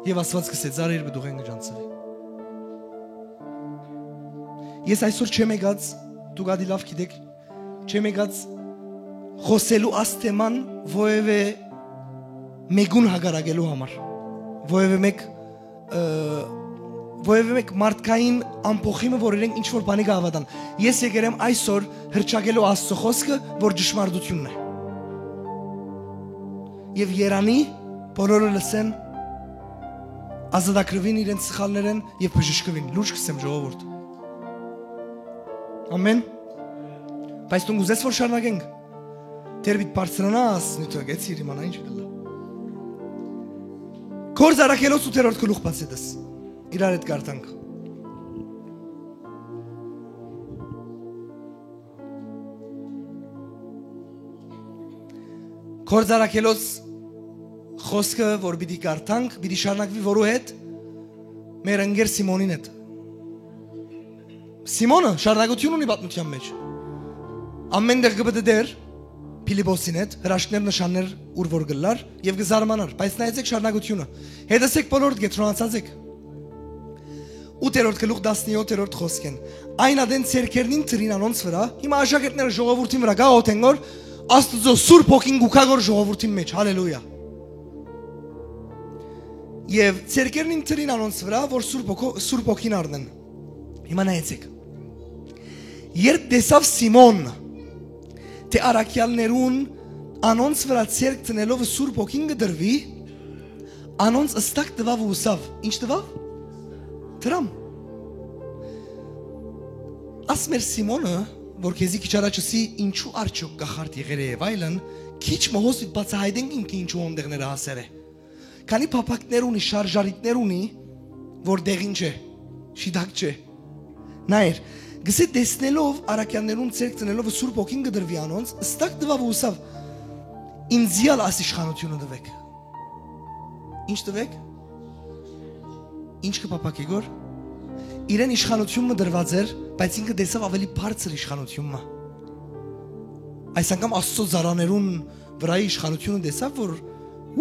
Եւ Աստուած կ'ըսէ, ծառը իր պտուղէն կը ճանչցուի։ Ես այսօր չեմ եկած, դուք ատի լաւ գիտէք, չեմ եկած խօսելու աս թեման որեւէ մեկուն հակառակելու համար, որեւէ մեկ, ը, որեւէ մեկ մարդկային ամբոխիմը, որ իրենք ինչ որ բանի կը հաւատան։ Ես եկեր եմ այսօր հռչակելու Աստուծոյ խօսքը, որ ճշմարտութիւնն է։ Եւ երանի, բոլորը լսեն, ազատագրուին իրենց սխալներէն եւ բժշկուին։ Լուրջ կ'ըսեմ, ժողովուրդ։ Ամեն։ Բայց դու կ'ուզես որ շարունակենք։ Դեռ պիտի բարձրանաս, նյութը գեցիր, իմանա ինչ կ'ըլլայ։ Գործ Առաքելոց ութերորդ գլուխ բացեցես։ Իրար հետ կարդանք։ Գործ Առաքելոց խօսքը, որ պիտի կարդանք, պիտի շարունակուի որու հետ, մեր ընկեր Սիմոնին հետ։ Սիմոնը շարունակութիւն ունի պատմութեան մէջ։ Ամէն տեղ կը պտտէր Փիլիպոսին հետ, հրաշքներ, նշաններ ուր որ կ'ըլլար եւ կը զարմանար, բայց նայեցեք շարունակութիւնը։ Հետս եք բոլորդ, կեդրոնացած եք։ Ութերորդ գլուխ, տասնեօթերորդ խօսքէն։ Այն ատեն ձեռքերնին դրին անոնց վրայ, հիմա աշակերտները ժողովուրդին վրայ կաղօթեն որ Աստուծոյ Սուրբ Հոգին կու գայ որ ժողովուրդին մէջ, հալելույա։ Եւ ձեռքերնին դրին անոնց վրայ որ Սուրբ Հոգ-, Սուրբ Հոգին առնեն։ Հիմա նայեցեք։ Երբ տեսաւ Սիմոն, թէ առաքեալներուն անոնց վրայ ձեռք դնելով Սուրբ Հոգին կը դրուի, անոնց ըստակ տուաւ ու ըսաւ. «Ինչ տուաւ»։ Դրամ։ Աս մեր Սիմոնը, որ քեզի քիչ առաջ ըսի ինչու արդյոք կախարդ եղեր է եւ այլն, քիչ մը հոս պիտի բացահայտենք ինքը ինչու հոն տեղները հասեր է։ Քանի փափակներ ունի, շարժառիթներ ունի, որ տեղին չէ, շիտակ չէ։ Նայր, գսե տեսնելով առաքյալներուն ձեռք դնելով Սուրբ Հոգին կը դրուի անոնց, ըստակ տուաւ ու ըսաւ. «Ինձի ալ աս իշխանութիւնը տուէք»։ Ինչ տուէք։ Ինչ կը փափակի գոր։ Իրեն իշխանութիւն մը դրուած էր, բայց ինքը տեսաւ ավելի բարձր իշխանութիւն մը։ Այս անգամ Աստծո ծառաներուն վրայի իշխանութիւնը տեսաւ որ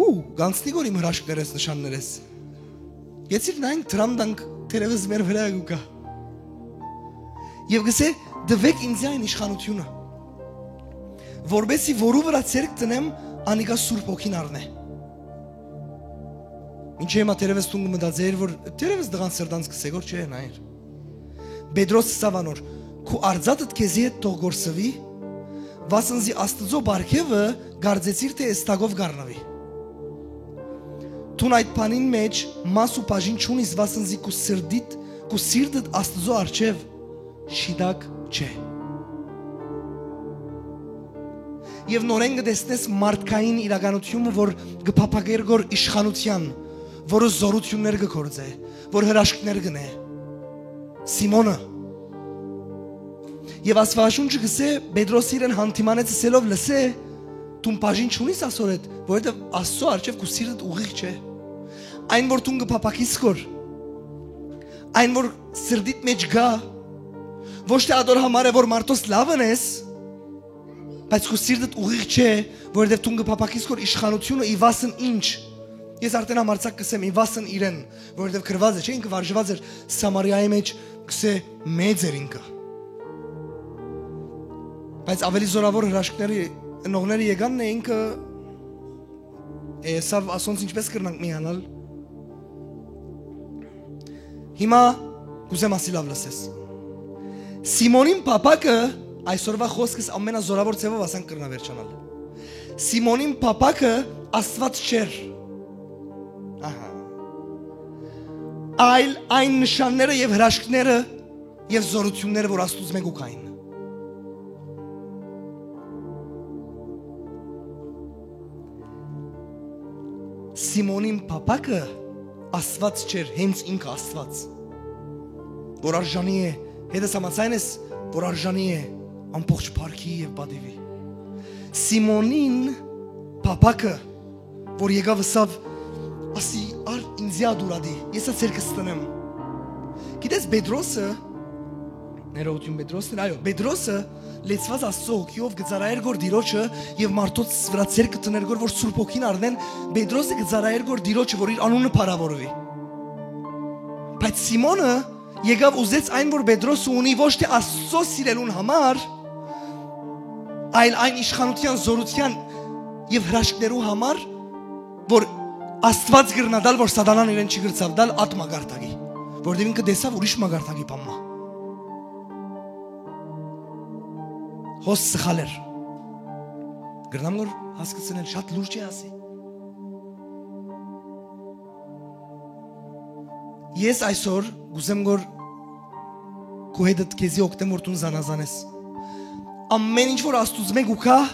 ու գանցնի գոր իմ հրաշքներես, նշաններես։ Գեցիր նայենք դրամ դանք, թերևս մեր վրայ կու գա։ Եվ գսե. «Տուէք ինձի այն իշխանութիւնը, որպեսզի որու վրայ ձեռք դնեմ, անիկա Սուրբ Հոգին առնէ»։ Մինչեւ հիմա թերեւս դուն կը մտածէիր, որ թերեւս տղան սրտանց կսե, որ չէ, նայեր։ Պետրոս ըսաւ անոր. «Քու արծաթդ քեզի հետ թող կորսուի, վասն զի Աստուծոյ պարգեւը կարծեցիր թէ էս տակով կ'առնուի։ Դուն այդ բանին մէջ մաս ու բաժին չունիս, վասն զի քու սիրտիդ, քու սիրտդ Աստուծոյ առջեւ շիտակ չէ»։ Եւ նորէն կը տեսնես մարդկային իրականութիւնը, որ կը փափագէր գոր իշխանութեան, որը զօրութիւններ կը գործէ, որ հրաշքներ կ'ընէ։ Սիմոնը։ Եւ Աստուածաշունչը կ'ըսէ, Պետրոս իրեն հանդիմանեց ըսելով. «Լսէ, դուն բաժին չունիս ասոր հետ, որովհետեւ Աստուծոյ առջեւ քու սիրտդ ուղիղ չէ»։ Այն, որ դուն կը փափագիս գոր, այն, որ սրտիդ մէջ կայ, ոչ թէ ատոր համար է, որ մարդոց լաւ ընես, բայց քու սիրտդ ուղիղ չէ, որովհետեւ դուն կը փափագիս գոր իշխանութիւնը, ի վասն ինչ։ Ես արդեն համարձակ կ'ըսեմ, ի վասն իրեն, որովհետեւ գրուած է, չէ՞, ինքը վարժուած էր Սամարիայի մէջ, կ'ըսէ, մեծ էր ինքը։ Բայց աւելի զօրաւոր հրաշքները, նողները եկան, նե ինքը, է, սա ասոնց ինչպես կրնանք միանալ։ Հիմա կ'ուզեմ ասի լաւ լսես։ Սիմոնին փափակը, այսօրվա խոսքս ամենազօրաւոր ձեւով ասանք կրնայ վերջանալ։ Սիմոնին փափակը Աստուած չէր։ Ահա։ Այլ այն նշանները եւ հրաշքները եւ զօրութիւնները, որ Աստուծմէ կու գային։ Սիմոնին փափակը Աստուած չէր, հենց ինքը Աստուած, որ արժանի է, հետս համաձայն ես, որ արժանի է ամբողջ փառքի եւ պատիւի։ Սիմոնին փափակը, որ եկաւ, ըսաւ. «Ասի, առ ինծի ատուրատի, ես ա ձերքս տնեմ»։ Գիտես, Պետրոսը, ներողություն, Պետրոսն էր, այո, Պետրոսը լեցուած Աստծո հոգիով կը ծառայեր գոր Տիրոջը եւ մարդոց վրայ ձեռքը դներ գոր, որ Սուրբ Հոգին առնեն, Պետրոսը կը ծառայեր գոր Տիրոջը, որ իր անունը փառաւորուի։ Բայց Սիմոնը եկաւ, ուզեց այն, որ Պետրոսը ունի, ոչ թէ Աստծո սիրելուն համար, այլ այն իշխանութեան, զօրութեան եւ հրաշքներու համար, որ Աստուած կրնայ տալ, որ Սատանան իրեն չի կրցաւ տալ, ատ մակարդակի, որտեղ ինքը տեսաւ ուրիշ մակարդակի բան մը։ Հոս սխալ էր։ Կրնամ որ հասկցնել, շատ լուրջ է ասի։ Ես այսօր կ'ուզեմ որ քու հետդ քեզի օգնեմ, որ դուն զանազանես։ Ամեն ինչ որ Աստուծմէ կու գայ,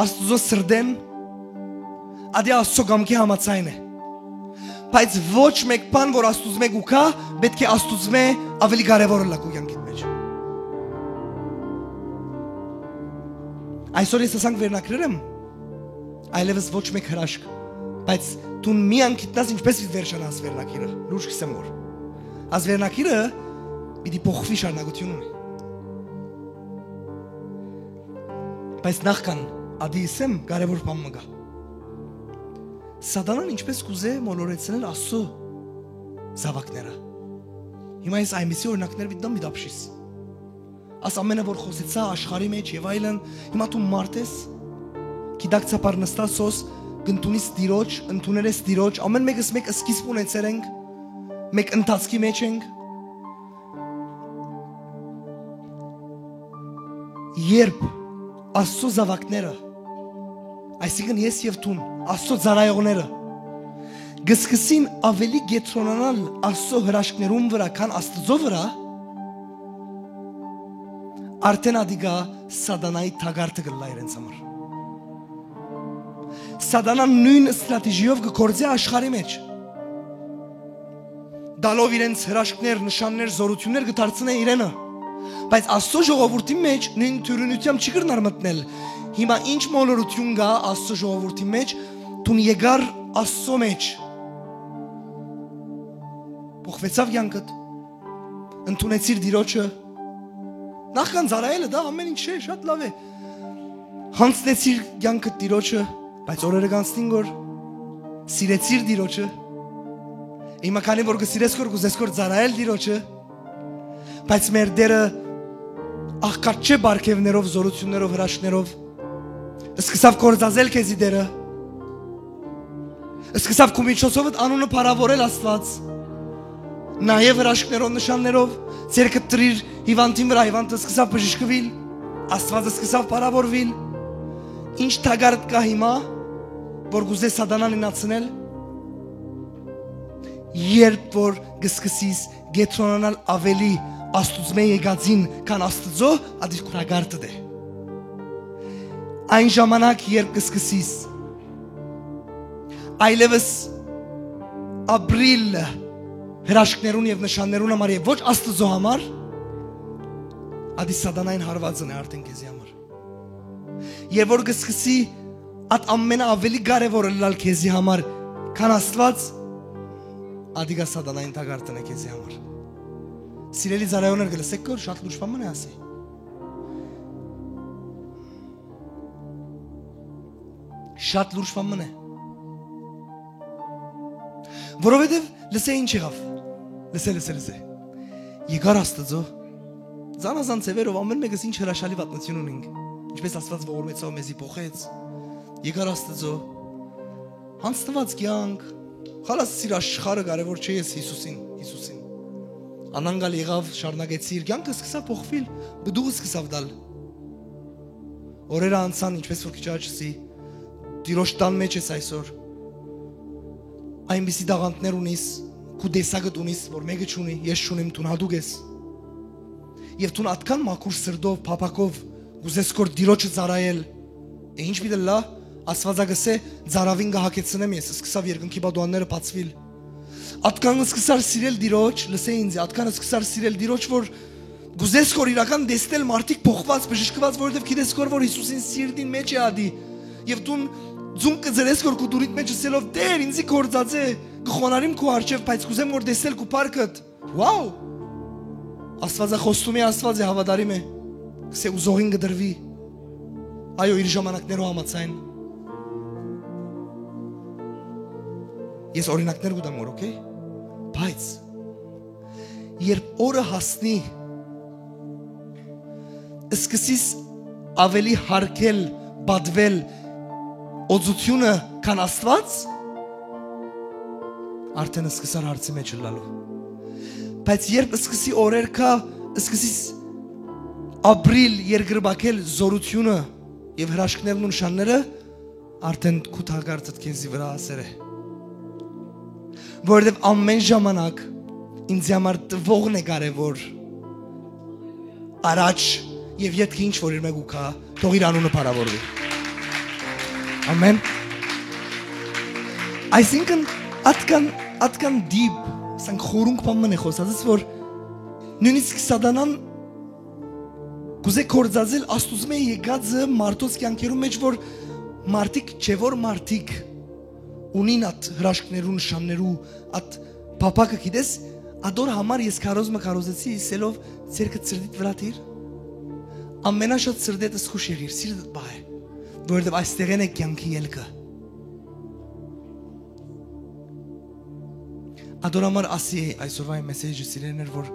Աստուծո սրտեն, ատի Աստծո կամքի համաձայն է։ Բայց ոչ մէկ բան որ Աստուծմէ կու գայ, պէտք է Աստուծմէ աւելի կարեւոր ըլլայ քու կեանքիդ մէջ։ Այսօր ես ասանք վերնագրեր եմ, այլևս ոչ մէկ հրաշք, բայց դուն միայն գիտնաս ինչպես պիտի վերջանաս վերնագիրը, լուրջ կ'ըսեմ որ։ Աս վերնագիրը պիտի փոխվի, շարունակութիւն ունի։ Բայց նախքան ատի ըսեմ, կարեւոր բան մը կայ։ Սատանան ինչպես կ'ուզէ մոլորեցնել Աստծո զաւակները։ Հիմա ես այնպիսի օրինակներ պիտի տամ, պիտի ապշիս։ Աս ամենը որ խօսեցայ աշխարհի մէջ եւ այլն, հիմա դու մարդ ես, գիտակցաբար նստած յոս, կ'ընդունիս Տիրոջ, ընդունել ես Տիրոջ, ամեն մեկս մէկ սկիզբ ունեցեր ենք, մէկ ընթացքի մէջ ենք։ Երբ Աստծո զաւակները, այսինքն ես եւ դուն, Աստծո ծառայողները, կը սկսին աւելի կեդրոնանալ Աստծո հրաշքներուն վրայ, քան Աստծո վրայ, արդեն ատիկա Սատանայի թակարդը կ'ըլլայ իրենց համար։ Սատանան նոյն ստրատեժիով կը գործէ աշխարհի մէջ, տալով իրենց հրաշքներ, նշաններ, զօրութիւններ կը դարձնէ իրենը։ Բայց Աստծո ժողովուրդի մէջ նոյն թիւրինութեամբ չի կրնար մտնել։ Հիմա ինչ մոլորութիւն կայ Աստծո ժողովուրդի մէջ, դուն եկար Աստծո մէջ, փոխուեցաւ կեանքդ, ընդունեցիր Տիրոջը, նախքան ծառայելը, դա ամեն ինչ չէ, շատ լաւ է։ Յանցնեցիր կեանքդ Տիրոջը, բայց օրերը կանցնին գոր, սիրեցիր Տիրոջը։ Հիմա քանի որ կը սիրես գոր, կ'ուզես գոր ծառայել Տիրոջը, բայց մեր Տերը աղքատ չէ պարգեւներով, զօրութիւններով, հրաշքներով։ Սկսաւ կործազել քեզի Տերը։ Սկսաւ քու միջոցովդ անունը փառաւորել Աստուած։ Նաեւ հրաշքներով, նշաններով, ձեռքդ դրիր հիւանդին վրայ, հիւանդը սկսաւ բժշկուիլ, Աստուածը սկսաւ փառաւորուիլ։ Ինչ թակարդ կայ հիմա, որ կ'ուզէ սատանան իյնացնել, երբ որ կ'սկսիս կեդրոնանալ աւելի Աստուծմէ եկածին, քան Աստուծոյ, ատիր թակարդդ է։ Այն ժամանակ, երբ կ'սկսիս այլեւս ապրիլ հրաշքներուն եւ նշաններուն համար եւ ոչ Աստուծոյ համար, ատի սատանային հարուածն է արդէն քեզի համար։ Երբ որ կ'սկսի ատ ամենը աւելի կարեւոր ըլլալ քեզի համար, քան Աստուած, ատիկա սատանային թակարդն է քեզի համար։ Սիրելի ծառայողներ, կը լսեք, որ շատ լուրջ բան մը է ասի։ Շատ լուրջ բան մը է։ Որովհետեւ լսէ ինչ եղաւ։ Լսէ, լսէ, լսէ։ Եկար Աստուծոյ։ Զանազան ձեւերով ամէն մէկս ինչ հրաշալի պատմություն ունինք։ Ինչպես Աստուած ողորմեցաւ, մեզի փոխեց։ Եկար Աստուծոյ։ Յանձնուած կեանք։ Խալաս սիր աշխարհը կարեւոր չէ, ես Յիսուսին, Յիսուսին։ Անանգալ եղաւ, շարունակեցի իր կեանքը, սկսաւ փոխուիլ, պտուղ սկսաւ տալ։ Օրերը անցան, ինչպես որ քիչ առաջ ասի, Տիրոջ տան մէջ ես այսօր։ Այնպիսի տաղանդներ ունիս, քու տեսակդ ունիս, որ մէկը չունի, ես չունիմ, դուն յատուկ ես։ Եւ դուն ատկան մաքուր սրտով, փափակով, կ'ուզես քոր Տիրոջը ծառայել։ Է, ինչ պիտի լա, Աստուածը կ'ըսէ, ծարաւին կը հագեցնեմ ես, սկսաւ երկնքի պատուհանները բացուիլ։ Ատկան սկսար սիրել Տիրոջ, լսէ ինձ, ատկան սկսար սիրել Տիրոջ, որ կ'ուզես քոր իրական տեսնել մարդիկ փոխուած, բժշկուած, որովհետեւ գիտես քոր որ Յիսուսին սիրտին մէջ է ատի։ Եւ դուն ձուն կը ձրես քոր քու դուրիդ մէջ ըսելով, «Տէր, ինձի գործած է, կը խոնարհիմ քու առջեւ, բայց կ'ուզեմ որ տեսնել քու փառքդ»։ Wow! Աստուածը խոստումի Աստուած է, հաւատարիմ է։ Կ'ըսէ, «Ուզողին կը տրուի»։ Այո, իր ժամանակներով համաձայն։ Ես օրինակներ կու տամ, որ, օքեյ։ Բայց երբ օրը հասնի, սկսիս աւելի հարգել, պատուել օծութիւնը, քան Աստուած, արդէն սկսար հարցի մէջ ըլլալու։ Բայց երբ սկսի օրեր գայ, սկսիս ապրիլ, երկրպագել զօրութիւնը եւ հրաշքներն ու նշանները, արդէն քու թակարդդ քեզի վրայ ասեր է։ Որովհետեւ ամէն ժամանակ ինձի համար տվողն է կարեւոր, առաջ, եւ ետքը ինչ որ իր մէջ կու գայ, թող իր անունը փառաւորուի։ Ամեն։ Այսինքն, ատկան, ատկան դիպ, սանք խորունկ բան մը է խոսած, որ նոյնիսկ սատանան կ'ուզէ գործածել Աստուծմէ եկածը մարդոց կեանքերու մէջ, որ մարդիկ, չէ՞ որ մարդիկ ունին ատ հրաշքներու, նշաններու, ատ փափակը, գիտես, ադոր համար ես քարոզ մը քարոզեցի, ըսելով, «Ձեռքդ սրտիդ վրայ դիր, ամենաշատ սրտեդ զգուշ եղիր, սիրտդ պահէ, որովհետեւ այստեղէն է կեանքի ելքը»։ Ադոր համար ասի է այսօրվա այն մեսեջը, սիրելիներ, որ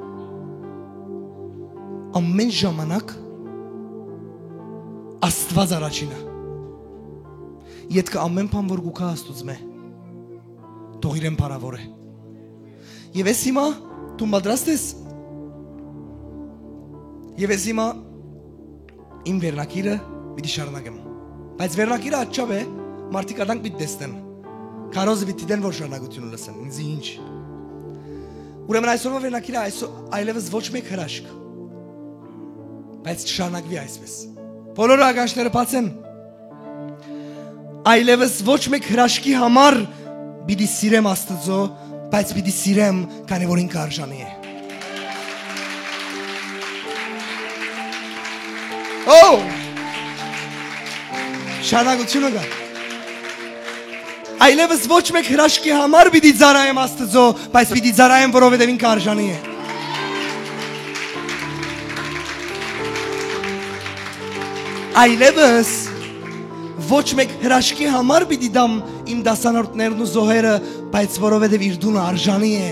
ամեն ժամանակ Աստուած առաջինը։ Ետքը ամեն բան որ կու գայ Աստուծմէ, թող իրեն փառաւոր է։ Եւ էս հիմա դու պատրաստ ես։ Եւ էս հիմա իմ վերնագիրը պիտի շարունակեմ։ Բայց վերնագիրը աչափ է, մարդիկ ադանք պիտի տեսնեն։ Քարոզը պիտի դեն որ շարունակությունը լսեն, ինձ ինչ։ Ուրեմն այսօրվա վերնագիրը այսօ-, այլևս ոչ մեկ հրաշք, բայց չշարունակվի այսպես։ Բոլորը ականջները բաց են։ Այլևս ոչ մեկ հրաշքի համար պիտի սիրեմ Աստծո, բայց պիտի սիրեմ, քանի որ ինքը արժանի է։ Օ! Շարունակությունը կա։ Այլևս ոչ մեկ հրաշքի համար պիտի ծառայեմ Աստծո, բայց պիտի ծառայեմ, որովհետև ինքը արժանի է։ Այլևս ոչ մեկ հրաշքի համար պիտի տամ իմ դասանորդներն ու զոհերը, բայց որովհետև իր տունը արժանի է։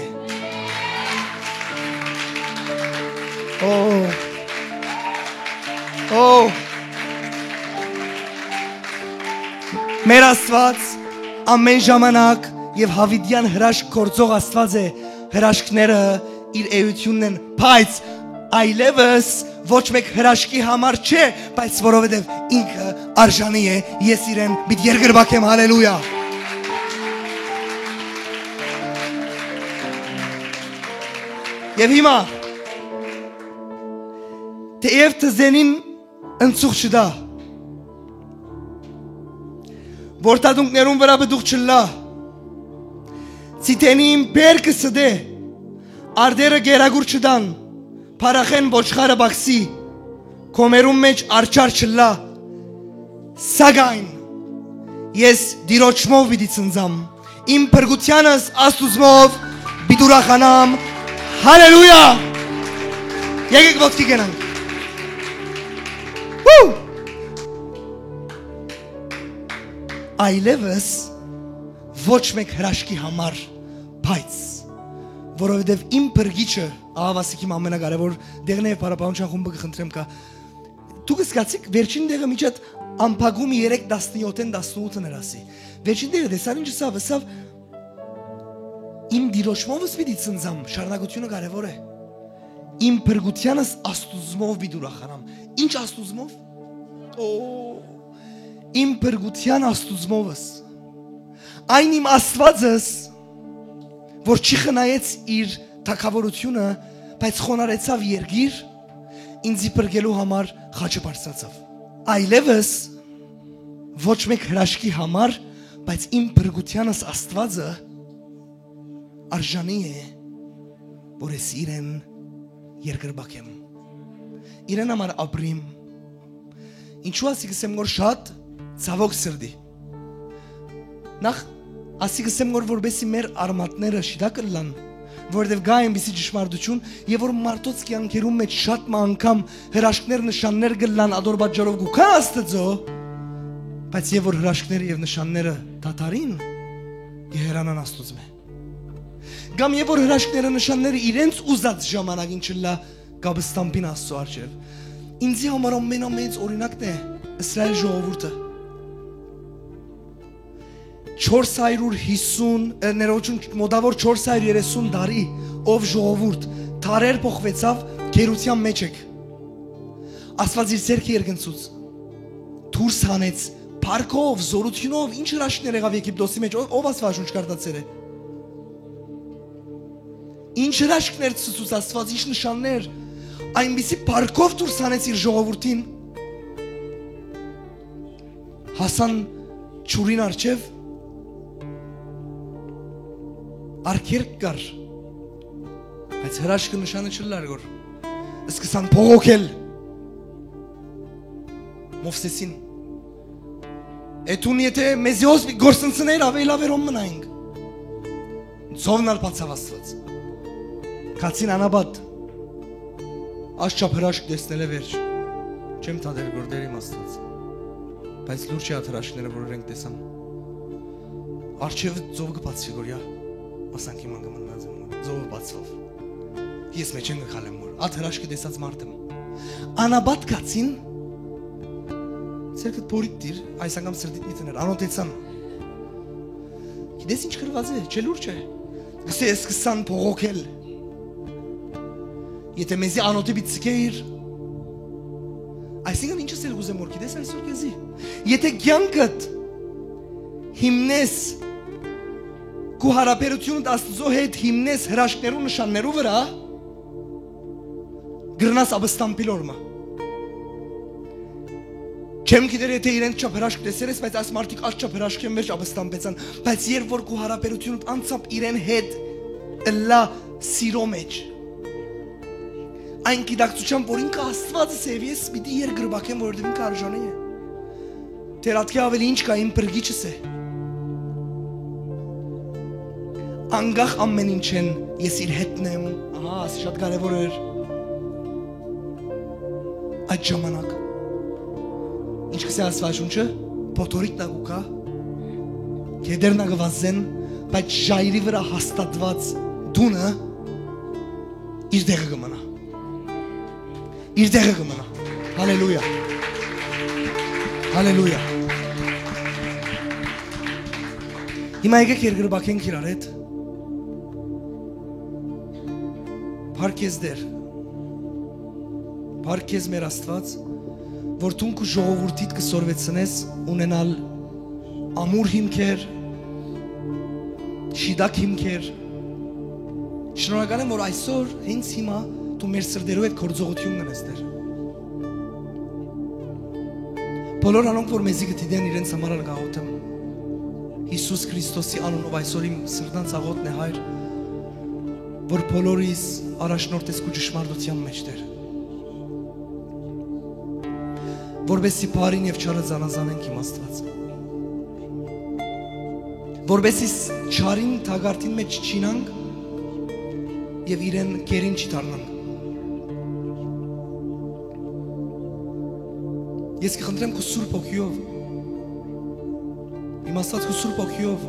Օ, օ, մեր Աստված ամեն ժամանակ Եւ յաւիտեան հրաշք գործող Աստուած է, հրաշքները իր էութիւնն են, բայց այլեւս ոչ մէկ հրաշքի համար չէ, բայց որովհետեւ ինքը արժանի է, ես իրեն պիտի երկրպագեմ, հալելույա։ Եւ հիմա, թէեւ թզենին ընցուղ չտայ, որդատունկներուն վրայ պտուղ չըլլայ, ծիթենին բերքը ստէ, արտերը կերակուր չտան, փառախէն ոչխարը պակսի, կոմերուն մէջ արջար չըլլայ, սակայն ես Տիրոջմով պիտի ցնծամ, իմ փրկութեանս Աստուծմով պիտի ուրախանամ։ Հալելույա։ Եկեք ոտքի կենանք։ Հու։ Այլեւս ոչ մէկ հրաշքի համար, բայց որովհետեւ իմ փրկիչը, ահա ասիկիմ ամենակարեւոր դեղն է, եւ փառապահության խումբը կը խնդրեմ կա, դուք կսկացիք վերջին դեղը միջատ ամփակում երեք տասնեօթ-ին տասնութ ներ ասի։ Վերջին դեղը տեսան ինչ ըսաւ, ըսաւ. «Իմ Տիրոջմովս պիտի ցնծամ», շարունակությունը կարեւոր է։ «Իմ փրկութեանս Աստուծմով պիտի ուրախանամ»։ Ինչ Աստուծմով։ Օ, իմ փրկութեան Աստուծմովս։ Այն իմ Աստուածս, որ չի խնայեց իր թագաւորութիւնը, բայց խոնարհեցաւ երկիր, ինծի փրկելու համար խաչը բարձրացաւ։ Այլեւս ոչ մէկ հրաշքի համար, բայց իմ փրկութեանս Աստուածը արժանի է, որ ես իրեն երկրպագեմ, իրեն համար ապրիմ։ Ինչու ասի կ'ըսեմ, որ շատ ցաւոք սրտի։ Նախ, ասի կ'ըսեմ, որ որպեսզի մեր արմատները շիտակ ըլլան, որովհետեւ կայ այնպիսի ճշմարտություն, եւ որ մարդոց կեանքերուն մէջ շատ մը անգամ հրաշքներ, նշաններ կ'ըլլան, ատոր պատճառով կու գայ Աստուծոյ, բայց եւ որ հրաշքները եւ նշանները դադարին, կը հեռանան Աստուծմէ։ Կամ եւ որ հրաշքները, նշանները իրենց ուզած ժամանակին չըլլայ, կ'ապստամբին Աստծո առջեւ։ Ինձի համար ամենամեծ օրինակն է Իսրայէլ ժողովուրդը։ Չորս հարիւր յիսուն, ը, ներողություն, մօտաւոր չորս հարիւր երեսուն տարի, ով ժողովուրդ, դարեր փոխուեցաւ, գերութեան մէջ եք։ Աստուած իր ձեռքը երկնցուց դուրս հանեց, փառքով, զօրութիւնով, ինչ հրաշքներ եղաւ Եգիպտոսի մէջ, ո-, ով Աստուած շունչ կարտացեր է։ Ինչ հրաշքներ ցցուց Աստուած, ինչ նշաններ, այնպիսի փառքով դուրս հանեց իր ժողովուրդին։ Հասան ջուրին առջեւ, արգելք կար, բայց հրաշքը, նշանը չըլլար գոր։ Սկսան բողոքել Մովսեսին. «Էթուն եթե մեզի հոս մի գործընծներ, աւելի լաւ էր ում մնայինք»։ Ծովն ալ բացաւ Աստուած։ Գացին անապատ։ Աչչափ հրաշք տեսնելէ վերջ, չեմ թատեր գոր Տէր իմ Աստուած։ Բայց լուրջ է այդ հրաշքները, որ իրենք տեսան։ Արջևը ծովը կը բացի գորյա, ասանք իման կը մննած եմ, ծովը բացվավ։ Ես մեջ են կը քալեմ, որ այդ հրաշքը տեսած մարդ եմ։ Անապատ գացին, ձերքդ փորիկ դիր, այս անգամ սրտիդ մի դներ, անօթեցան։ Գիտես ինչ գրված է, չէ՞ լուրջ է։ Գսե սկսան բողոքել. «Եթե մեզի անօթի պիտի ցկէիր»։ Այսինքն, ինչը սեր կուզեմ որ գիտես այսօր քեզի։ Եթե կյանքդ հիմնես քու հարաբերությունդ Աստծո հետ հիմնես հրաշքներու նշաններու վրա, կրնաս ապստամբիլ օրմը։ Չեմ գիտեր եթե իրենց չափ հրաշք տեսեր ես, բայց այս մարդիկ աչչափ հրաշքեն վերջ ապստամբեցան, բայց երբ որ քու հարաբերությունդ անցապ իրեն հետ ըլլա սիրո մեջ, այն գիտակցությամբ, որ ինքը Աստուածս է, եւ ես պիտի երկրպագեմ, որովհետեւ ինքը արժանի է։ Դեր ատկէ աւելի ինչ կայ, իմ փրկիչս է։ Անկախ ամեն ինչէն ես իր հետն եմ։ Ահա, ասի շատ կարեւոր էր այդ ժամանակ։ Ինչ կսե Աստուածունչը, փոթորիկ նա կուքա, կեդեր նա կվազեն, բայց ժայռի վրա հաստատված տունը իր տեղը կը մնայ։ Իր տեղը կը մնայ։ Հալելույա։ Հալելույա։ Հիմա եկեք երկրպագենք իրար հետ։ Փառք քեզ, Տէր։ Փառք քեզ, մեր Աստուած, որ դուն քու ժողովուրդիդ կը սորվեցնես ունենալ ամուր հիմքեր, շիտակ հիմքեր։ Շնորհակալ եմ, որ այսօր, հենց հիմա, դու մեր սրտերու հետ գործողութիւն կ'ընես, Տէր։ Բոլոր անոնք, որ մեզի կը դիտեն, իրենց համար ալ կ'աղօթեմ։ Յիսուս Քրիստոսի անունով այսօր իմ սրտանց աղօթքն է, Հայր, որ բոլորիս առաջնորդես քու ճշմարտութեան մէջ, Տէր, որպեսզի բարին եւ չարը զանազանենք, իմ Աստուած, որպեսզի ս-, չարին թակարդին մէջ չիյնանք եւ իրեն կերին չդառնանք։ Ես կը խնդրեմ քու Սուրբ Հոգիով, իմ Աստուած, քու Սուրբ Հոգիով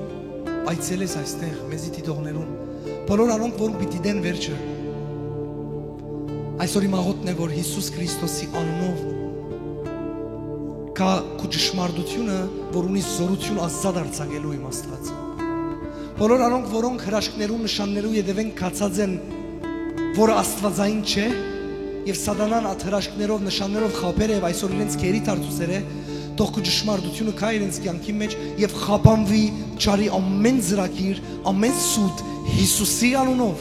այցելես այստեղ, մեզի դիտողներուն, բոլոր անոնք, որ պիտի դիտեն վերջը։ Այսօր իմ աղօթքն է, որ Յիսուս Քրիստոսի անունով գայ քու ճշմարտութիւնը, որ ունի զօրութիւն ազատ արձակելու, իմ Աստուած։ Բոլոր անոնք, որոնք հրաշքներու, նշաններու ետեւէն գացած են, որը աստուածային չէ, եւ Սատանան այդ հրաշքներով, նշաններով խաբեր է եւ այսօր իրենց գերի դարձուցեր է, թող քու ճշմարտութիւնը գայ իրենց կեանքին մէջ եւ խափանուի չարի ամէն ծրագիր, ամէն սուտ, Յիսուսի անունով։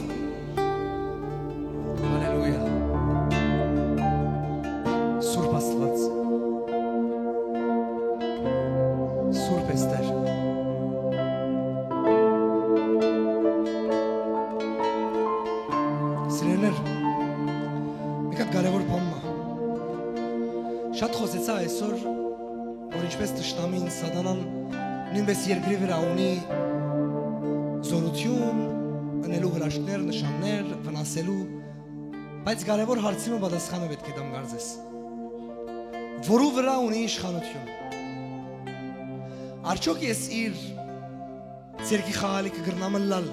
Հալելույա։ Սուրբ Աստուած, Սուրբ ես, Տէր։ Սիրելիներ, մի հատ կարեւոր բան մը։ Շատ խօսեցայ այսօր, որ ինչպէս թշնամին, Սատանան, նոյնպէս երկրի վրայ ունի զօրութիւն, ընելու հրաշքներ, նշաններ, վնասելու, բայց կարեւոր հարցի մը պատասխանը պէտք է տամ, կարծես, որու վրայ ունի իշխանութիւն։ Արդյոք ես իր ձեռքի խաղալիքը կրնամ ըլլալ։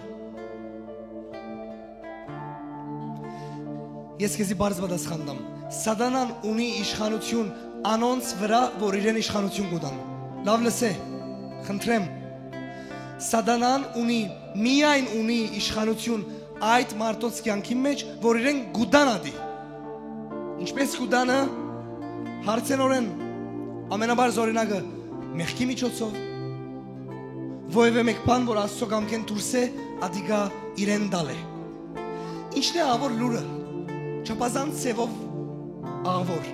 Ես քեզի պարզ պատասխան տամ։ Սատանան ունի իշխանութիւն անոնց վրայ, որ իրեն իշխանութիւն կու տան։ Լաւ լսէ, խնդրեմ։ Սատանան ունի, միայն ունի իշխանութիւն այդ մարդոց կեանքին մէջ, որ իրեն կու տան ատի։ Ինչպէս կու տանը, հարցենորեն, ամենապարզ օրինակը, մեղքի միջոցով, որեւէ մէկ բան, որ Աստծո կամքէն դուրս է, ատիկա իրեն տալը։ Ի՞նչն է աղաւոր լուրը, չափազանց ձեւով աղաւոր,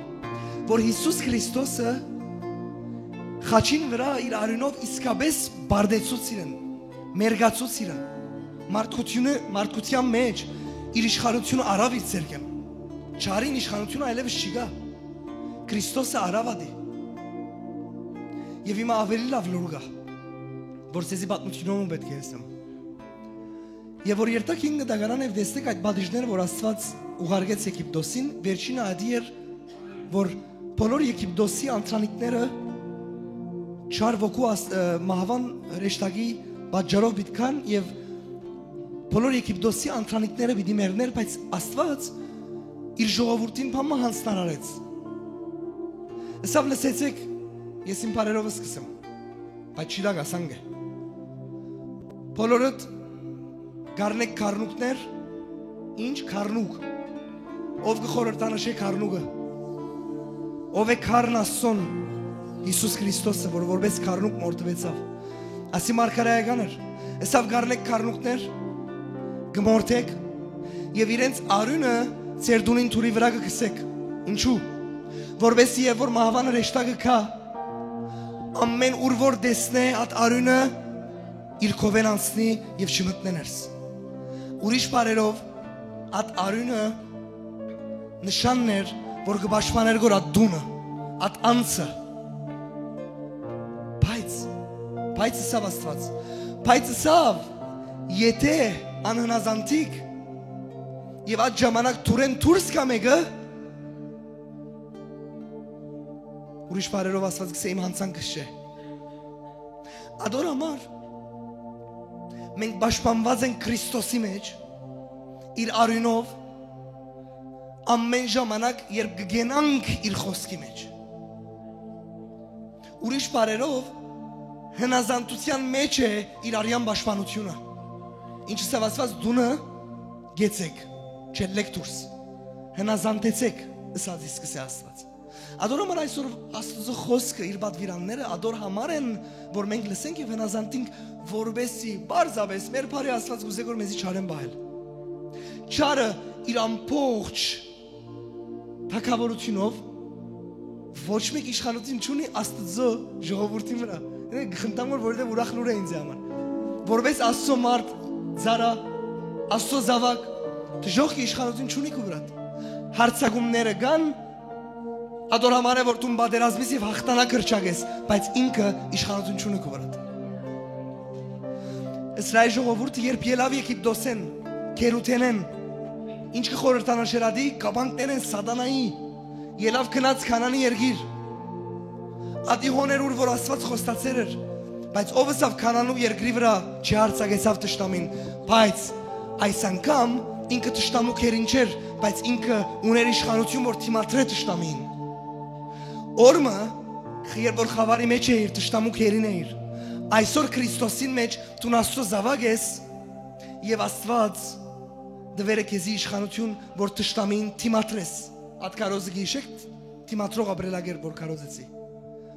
որ Յիսուս Քրիստոսը խաչին վրայ իր արիւնով իսկապէս պարտեցուց իրեն, մերկացուց իրեն, մարդկությունը, մարդկութեան մէջ իր իշխանութիւնը առաւ իր ձեռքէն, չարին իշխանութիւնը այլեւս չկայ, Քրիստոսը առաւ ատի։ Եւ հիմա աւելի լաւ լուր կայ, որ ձեզի պատմութիւնով պէտք է ըսեմ։ Եւ որ երթաք հինգ դագարան եւ տեսնեք այդ պատիժները, որ Աստուած ուղարկեց Եգիպտոսին, վերջինը ատի էր, որ բոլոր Եգիպտոսի անդրանիկները չար ոգու աս-, ը, մահուան հրեշտակի պատճառով պիտի գան եւ բոլոր Եգիպտոսի անդրանիկները պիտի մեռնեն, բայց Աստուած իր ժողովուրդին բան մը յանձնարարեց։ Ըսաւ. «Լսեցէք, ես իմ բարերովս կ'ըսեմ, բայց չի տակ ասանկ է։ Բոլորդ կ'առնէք գառնուկներ»։ Ինչ գառնուկ։ Ո՞վ կը խորհրդանշէ գառնուկը։ Ո՞վ է գառն Աստծուն, Յիսուս Քրիստոսը, որ որպես գառնուկ մորթուեցաւ։ Ասի մարգարեական էր։ Ըսաւ. «Կ'առնէք գառնուկներ, կը մորթէք եւ իրենց արիւնը ձեր տունին դուռի վրայ կը քսէք»։ Ինչու՞։ Որպեսզի երբ որ մահուան հրեշտակը գայ, ամէն ուր որ տեսնէ այդ արիւնը, իր քովէն անցնի եւ չմտնէ ներս։ Ուրիշ բառերով, այդ արիւնը նշանն էր, որ կը պաշտպաներ գոր այդ տունը, այդ անձը։ Բայց, բայց ըսաւ Աստուած, բայց ըսաւ, եթէ անհնազանդիկ եւ այդ ժամանակ դուռէն դուրս գայ մէկը, ուրիշ բառերով ասած, կ'ըսէ, իմ յանցանքս չէ։ Ատոր համար մենք պաշտպանուած ենք Քրիստոսի մէջ, իր արիւնով, ամէն ժամանակ, երբ կը կենանք իր խօսքի մէջ։ Ուրիշ բառերով, հնազանդութեան մէջ է իր արեան պաշտպանութիւնը։ Ինչ ըսաւ Աստուած, դունը գեցեք, չելլեք դուրս, հնազանդեցեք, ըսած իսկ ըսե Աստուած։ Ատոր համար այսօր Աստուծոյ խօսքը, իր պատուիրանները ատոր համար են, որ մենք լսենք եւ հնազանդենք, որպեսզի պարզապէս մեր բարի Աստուած կ'ուզէ որ մեզի չարեն պահել։ Չարը իր ամբողջ թագաւորութիւնով ոչ մէկ իշխանութիւն չունի Աստուծոյ ժողովուրդին վրայ։ Գխնդամ որ որովհետեւ ուրախ լուր է ինձ համար։ Որպէս Աստուծոյ մարդ, ծառայ, Աստուծոյ զաւակ, դժոխքը իշխանութիւն չունի քու վրադ։ Հարձակումները կան, ատոր համար է որ դուն պատերազմիս եւ յաղթանակ հռչակես, բայց ինքը իշխանութիւն չունի քու վրադ։ Իսրայէլ ժողովուրդը երբ ելաւ Եգիպտոսէն, գերութենէն, ինչ կը խորհրդանա Շերատի, կապանքներէն, սատանայի, ելաւ գնաց Քանանի երկիր։ Ատի հոն էր ուր որ Աստուած խոստացեր էր, բայց ով ըսաւ Քանանու երկրի վրայ չի յարձակեցաւ թշնամին, բայց այս անգամ ինքը թշնամու գերին չէր, բայց ինքը ունէր իշխանութիւն որ դիմադրէ թշնամին։ Օրը, երբ որ խաւարի մէջ էիր, թշնամու գերին էիր, այսօր Քրիստոսին մէջ դուն Աստուծոյ զաւակ ես, եւ Աստուած տուեր է քեզի իշխանութիւն որ թշնամին դիմադրես։ Ատ քարոզը գիշեք, դիմադրող ապրելակերպ որ քարոզեցի։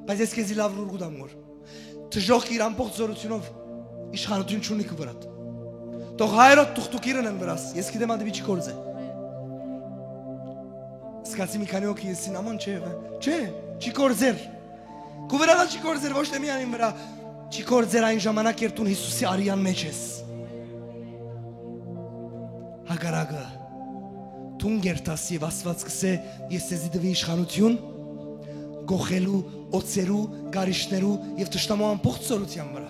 Բայց ես քեզի լաւ լուր կու տամ որ դժոխքը իր ամբողջ զորութիւնով իշխանութիւն չունի քու վրադ։ Թող հայրոտ թուխտուկիրն են վրաս, ես գիտեմ ատի չի կործե։ Սկացի մի քանի օքի եսին, աման չէ, չէ, չի կործեր։ Քու վրայ ալ չի կործեր, ոչ թե միանին վրայ, չի կործեր այն ժամանակ երբ դուն Յիսուսի արեան մէջ ես։ Հակառակը, դուն կերթաս եւ Աստուած կ'ըսէ, ես քեզի տուի իշխանութիւն, գոխելու, օծերու, գարիշներու եւ թշնամու ամբողջ զորութեան վրայ։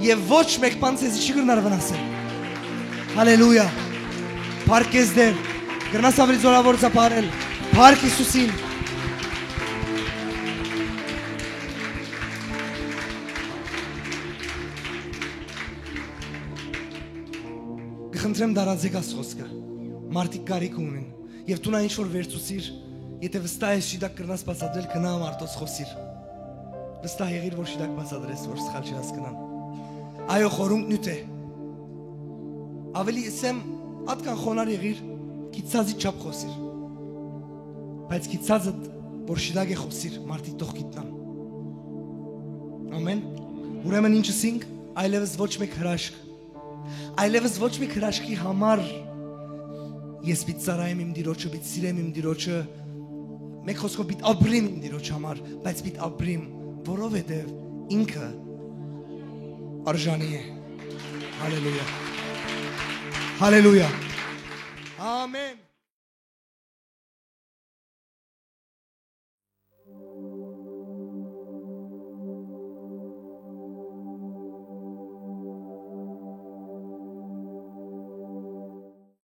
Եւ ոչ մէկ բան քեզի չի կրնար վնասել։ Հալելույա։ Փառք քեզ Տեր, կրնաս ավելի զորաւոր ծափարել, փառք Յիսուսին։ Կխնդրեմ դարածեք աս խօսքը, մարդիկ կարիք ունին, եւ դու նա ինչ որ վերցուցիր, եթե վստահ ես շիտակ կրնաս բացատրել, գնա մարդոց խօսիր, վստահ եղիր որ շիտակ բացատրես որ սխալ չհասկնան։ Այո, խորունկ նիւթ է։ Ավելի ըսեմ, ատկան խոնար եղիր, գիցածի չափ խօսիր, բայց գիցածդ որ շիտակ է խօսիր, մարդիկ թող գիտնան։ Ամեն։ Ուրեմն ինչ ըսինք, այլևս ոչ մէկ հրաշք, այլևս ոչ մէկ հրաշքի համար ես պիտի ծառայեմ իմ Տիրոջը, պիտի սիրեմ իմ Տիրոջը, մեկ խօսքով պիտի ապրիմ իմ Տիրոջ համար, բայց պիտի ապրիմ, որովհետեւ ինքը արժանի է։ Հալելույա։ Հալելույա։ Ամեն։